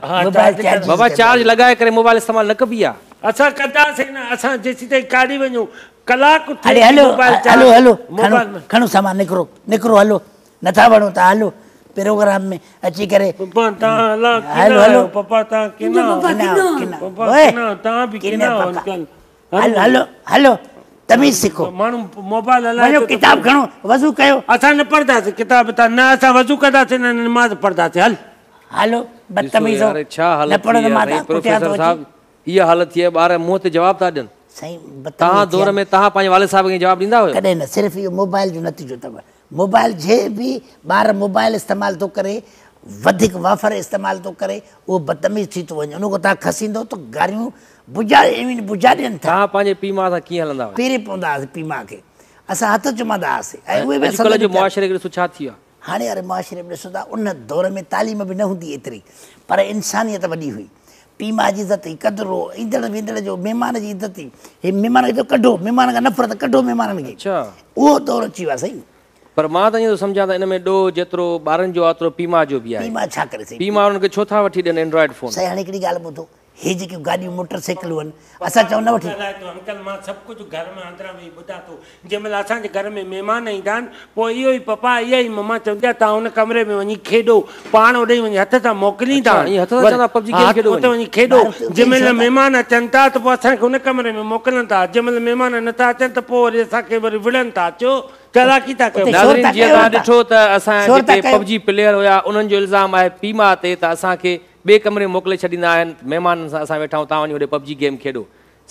بابا چارج لڳائي ڪري موبائل استعمال نه ڪبي آهي. اسان ڪنداسين نه اسان جيسيتائين ڪاڏي وڃون ڪلاڪ ٿئي اڙي هلو موبائل هلو هلو کڻو کڻو سامان نڪرو نڪرو هلو نٿا وڻو ته هلو پروگرام ۾ اچي ڪري. پپا توهان الا ڪنا آهيو پپا توهان ڪنا پپا ڪنا توهان به ڪنا انڪل. هلو هلو هلو تميز سکو. ماڻهو موبائل هلائي وڃو ڪتاب کڻو وضو ڪيو. اسان نه پڙهنداسين ڪتاب تان نه اسان وضو ڪنداسين نه نماز پڙهنداسين هل هلو بدتميزو. ڇا حالت ٿي آهي پروفيسر صاحب اها حالت ٿي آهي ٻار منهن تي جواب ٿا ڏين. سائين توهان دور ۾ توهان پنهنجي والد صاحب کي جواب ڏيندا هيو؟ ڪڏهن نه صرف اهو موبائل جو نتيجو اٿو. موبائل جنهن به ٻار موبائل استعمال ٿو ڪري وڌيڪ وافر استعمال ٿو ڪري اهو بدتميز ٿي ٿو وڃي. ان کان توهان کسيندو ته گاريون بجا ايون بجا ڏين ٿا. توهان پنهنجي پيءُ ماءُ سان ڪيئن هلندا هيو؟ پيري پوندا هئاسين پيءُ ماءُ کي اسان هٿ چمندا هئاسين. ۽ اهي به اڄڪلهه جو معاشري کي ڏسو ڇا ٿي ويو آهي. هاڻي واري معاشري ۾ ڏسو ٿا ان دور ۾ تعليم به نه هوندي ايتري پر انسانيت وڏي هئي. پيءُ ماءُ جي عزت هئي قدر هو ايندڙ ويندڙ جو مهمان جي عزت هئي. هي مهمان کي ڪڍو مهمان کان نفرت ڪڍو مهمانن کي. اهو دور اچي ويو آهي سائين. پر مان ته ائين ٿو سمجهان ته ان ۾ ڏوهه جيترو ٻارن جو آهي اوترو پيءُ ماءُ جو به آهي. پيءُ ماءُ ڇا ڪري سائين؟ پيءُ ماءُ انهن کي ڇو ٿا وٺي ڏين اينڊرائيڊ فون؟ سائين هاڻي هڪڙي ڳالهه ٻڌو هي جيڪيون گاڏيون موٽر سائيڪلون آهن اسان چئون نه وٺي. انڪل مان سڀ ڪجهه گهر ۾ اندران ويهي ٻڌان ٿو. جنهن مهل اسان جي گهر ۾ مهمان ايندا آهن پوءِ اهو ئي پپا اها ئي مما چوندي آهي توهان هن ڪمري ۾ وڃي کيڏو پاڻ اوڏي وڃي هٿ سان موڪليندا آهن. اتي وڃي کيڏو. جنهن مهل مهمان اچن ٿا ته پوءِ اسان کي هن ڪمري ۾ موڪلن ٿا. جنهن مهل مهمان نٿا اچن ته پوءِ وري اسان کي وري وڙهن ٿا. اچو چالاڪي ٿا ڪيو. ناظرين جيئن توهان ڏٺو ته اسان جيڪي پبجي پليئر هيا انهن جو الزام آهي پيءُ ماءُ تي ته اسان کي ٻئي ڪمري ۾ موڪلي ڇڏيندا آهن مهمانن سان اسان ويٺا آهيون توهان وڃي هوڏي پبجي گيم کيڏو.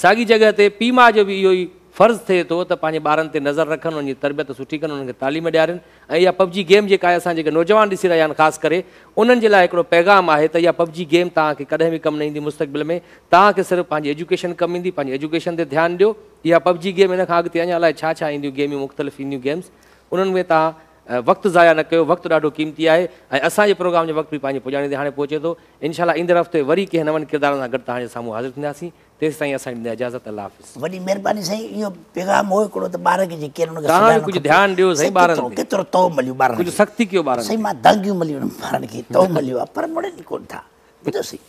ساڳي جڳهه تي پيءُ ماءُ جو به اهو ئي فرض ٿئي ٿو ته پنهنجي ٻارن تي نظر رکن انهن جي تربيت سٺي ڪن انهن کي تعليم ڏيارين. ۽ اها پبجي گيم جيڪا آهي اسان جيڪي نوجوان ڏسي رهيا آهن خاص ڪري انهن جي لاءِ هڪڙو پيغام آهي ته اها پبجي گيم توهان کي ڪڏهن به ڪم نه ايندي مستقبل ۾. توهان کي صرف پنهنجي ايجوڪيشن ڪم ايندي پنهنجي ايجوڪيشن تي ڌيان ڏيو. اها پبجي گيم هن کان اڳتي اڃا الائي ڇا ڇا اينديون گيميون مختلف اينديون گيمز انهن ۾ توهان وقت ضايع نه ڪيو. وقت ڏاڍو قيمتي آهي ۽ اسان جي پروگرام جو وقت به پنهنجي پڄاڻي تي هاڻي پهچي ٿو. انشاء الله ايندڙ هفتي وري ڪنهن نون ڪردارن سان گڏ توهان جي سامهون حاضر ٿينداسين. تيس تائين اسان ڏيندا اجازت. الله حافظ. وڏي مهرباني سائين. اهو پيغام هو هڪڙو ته ٻار کي جيڪي آهن ان کي توهان به ڪجهه ڌيان ڏيو سائين ٻارن تي. ڪيترو تو مليو ٻارن ڪجهه سختي ڪيو ٻارن سائين. مان دنگيون مليون ٻارن کي تو مليو آهي پر مڙن ڪونه ٿا. ٻڌو سائين.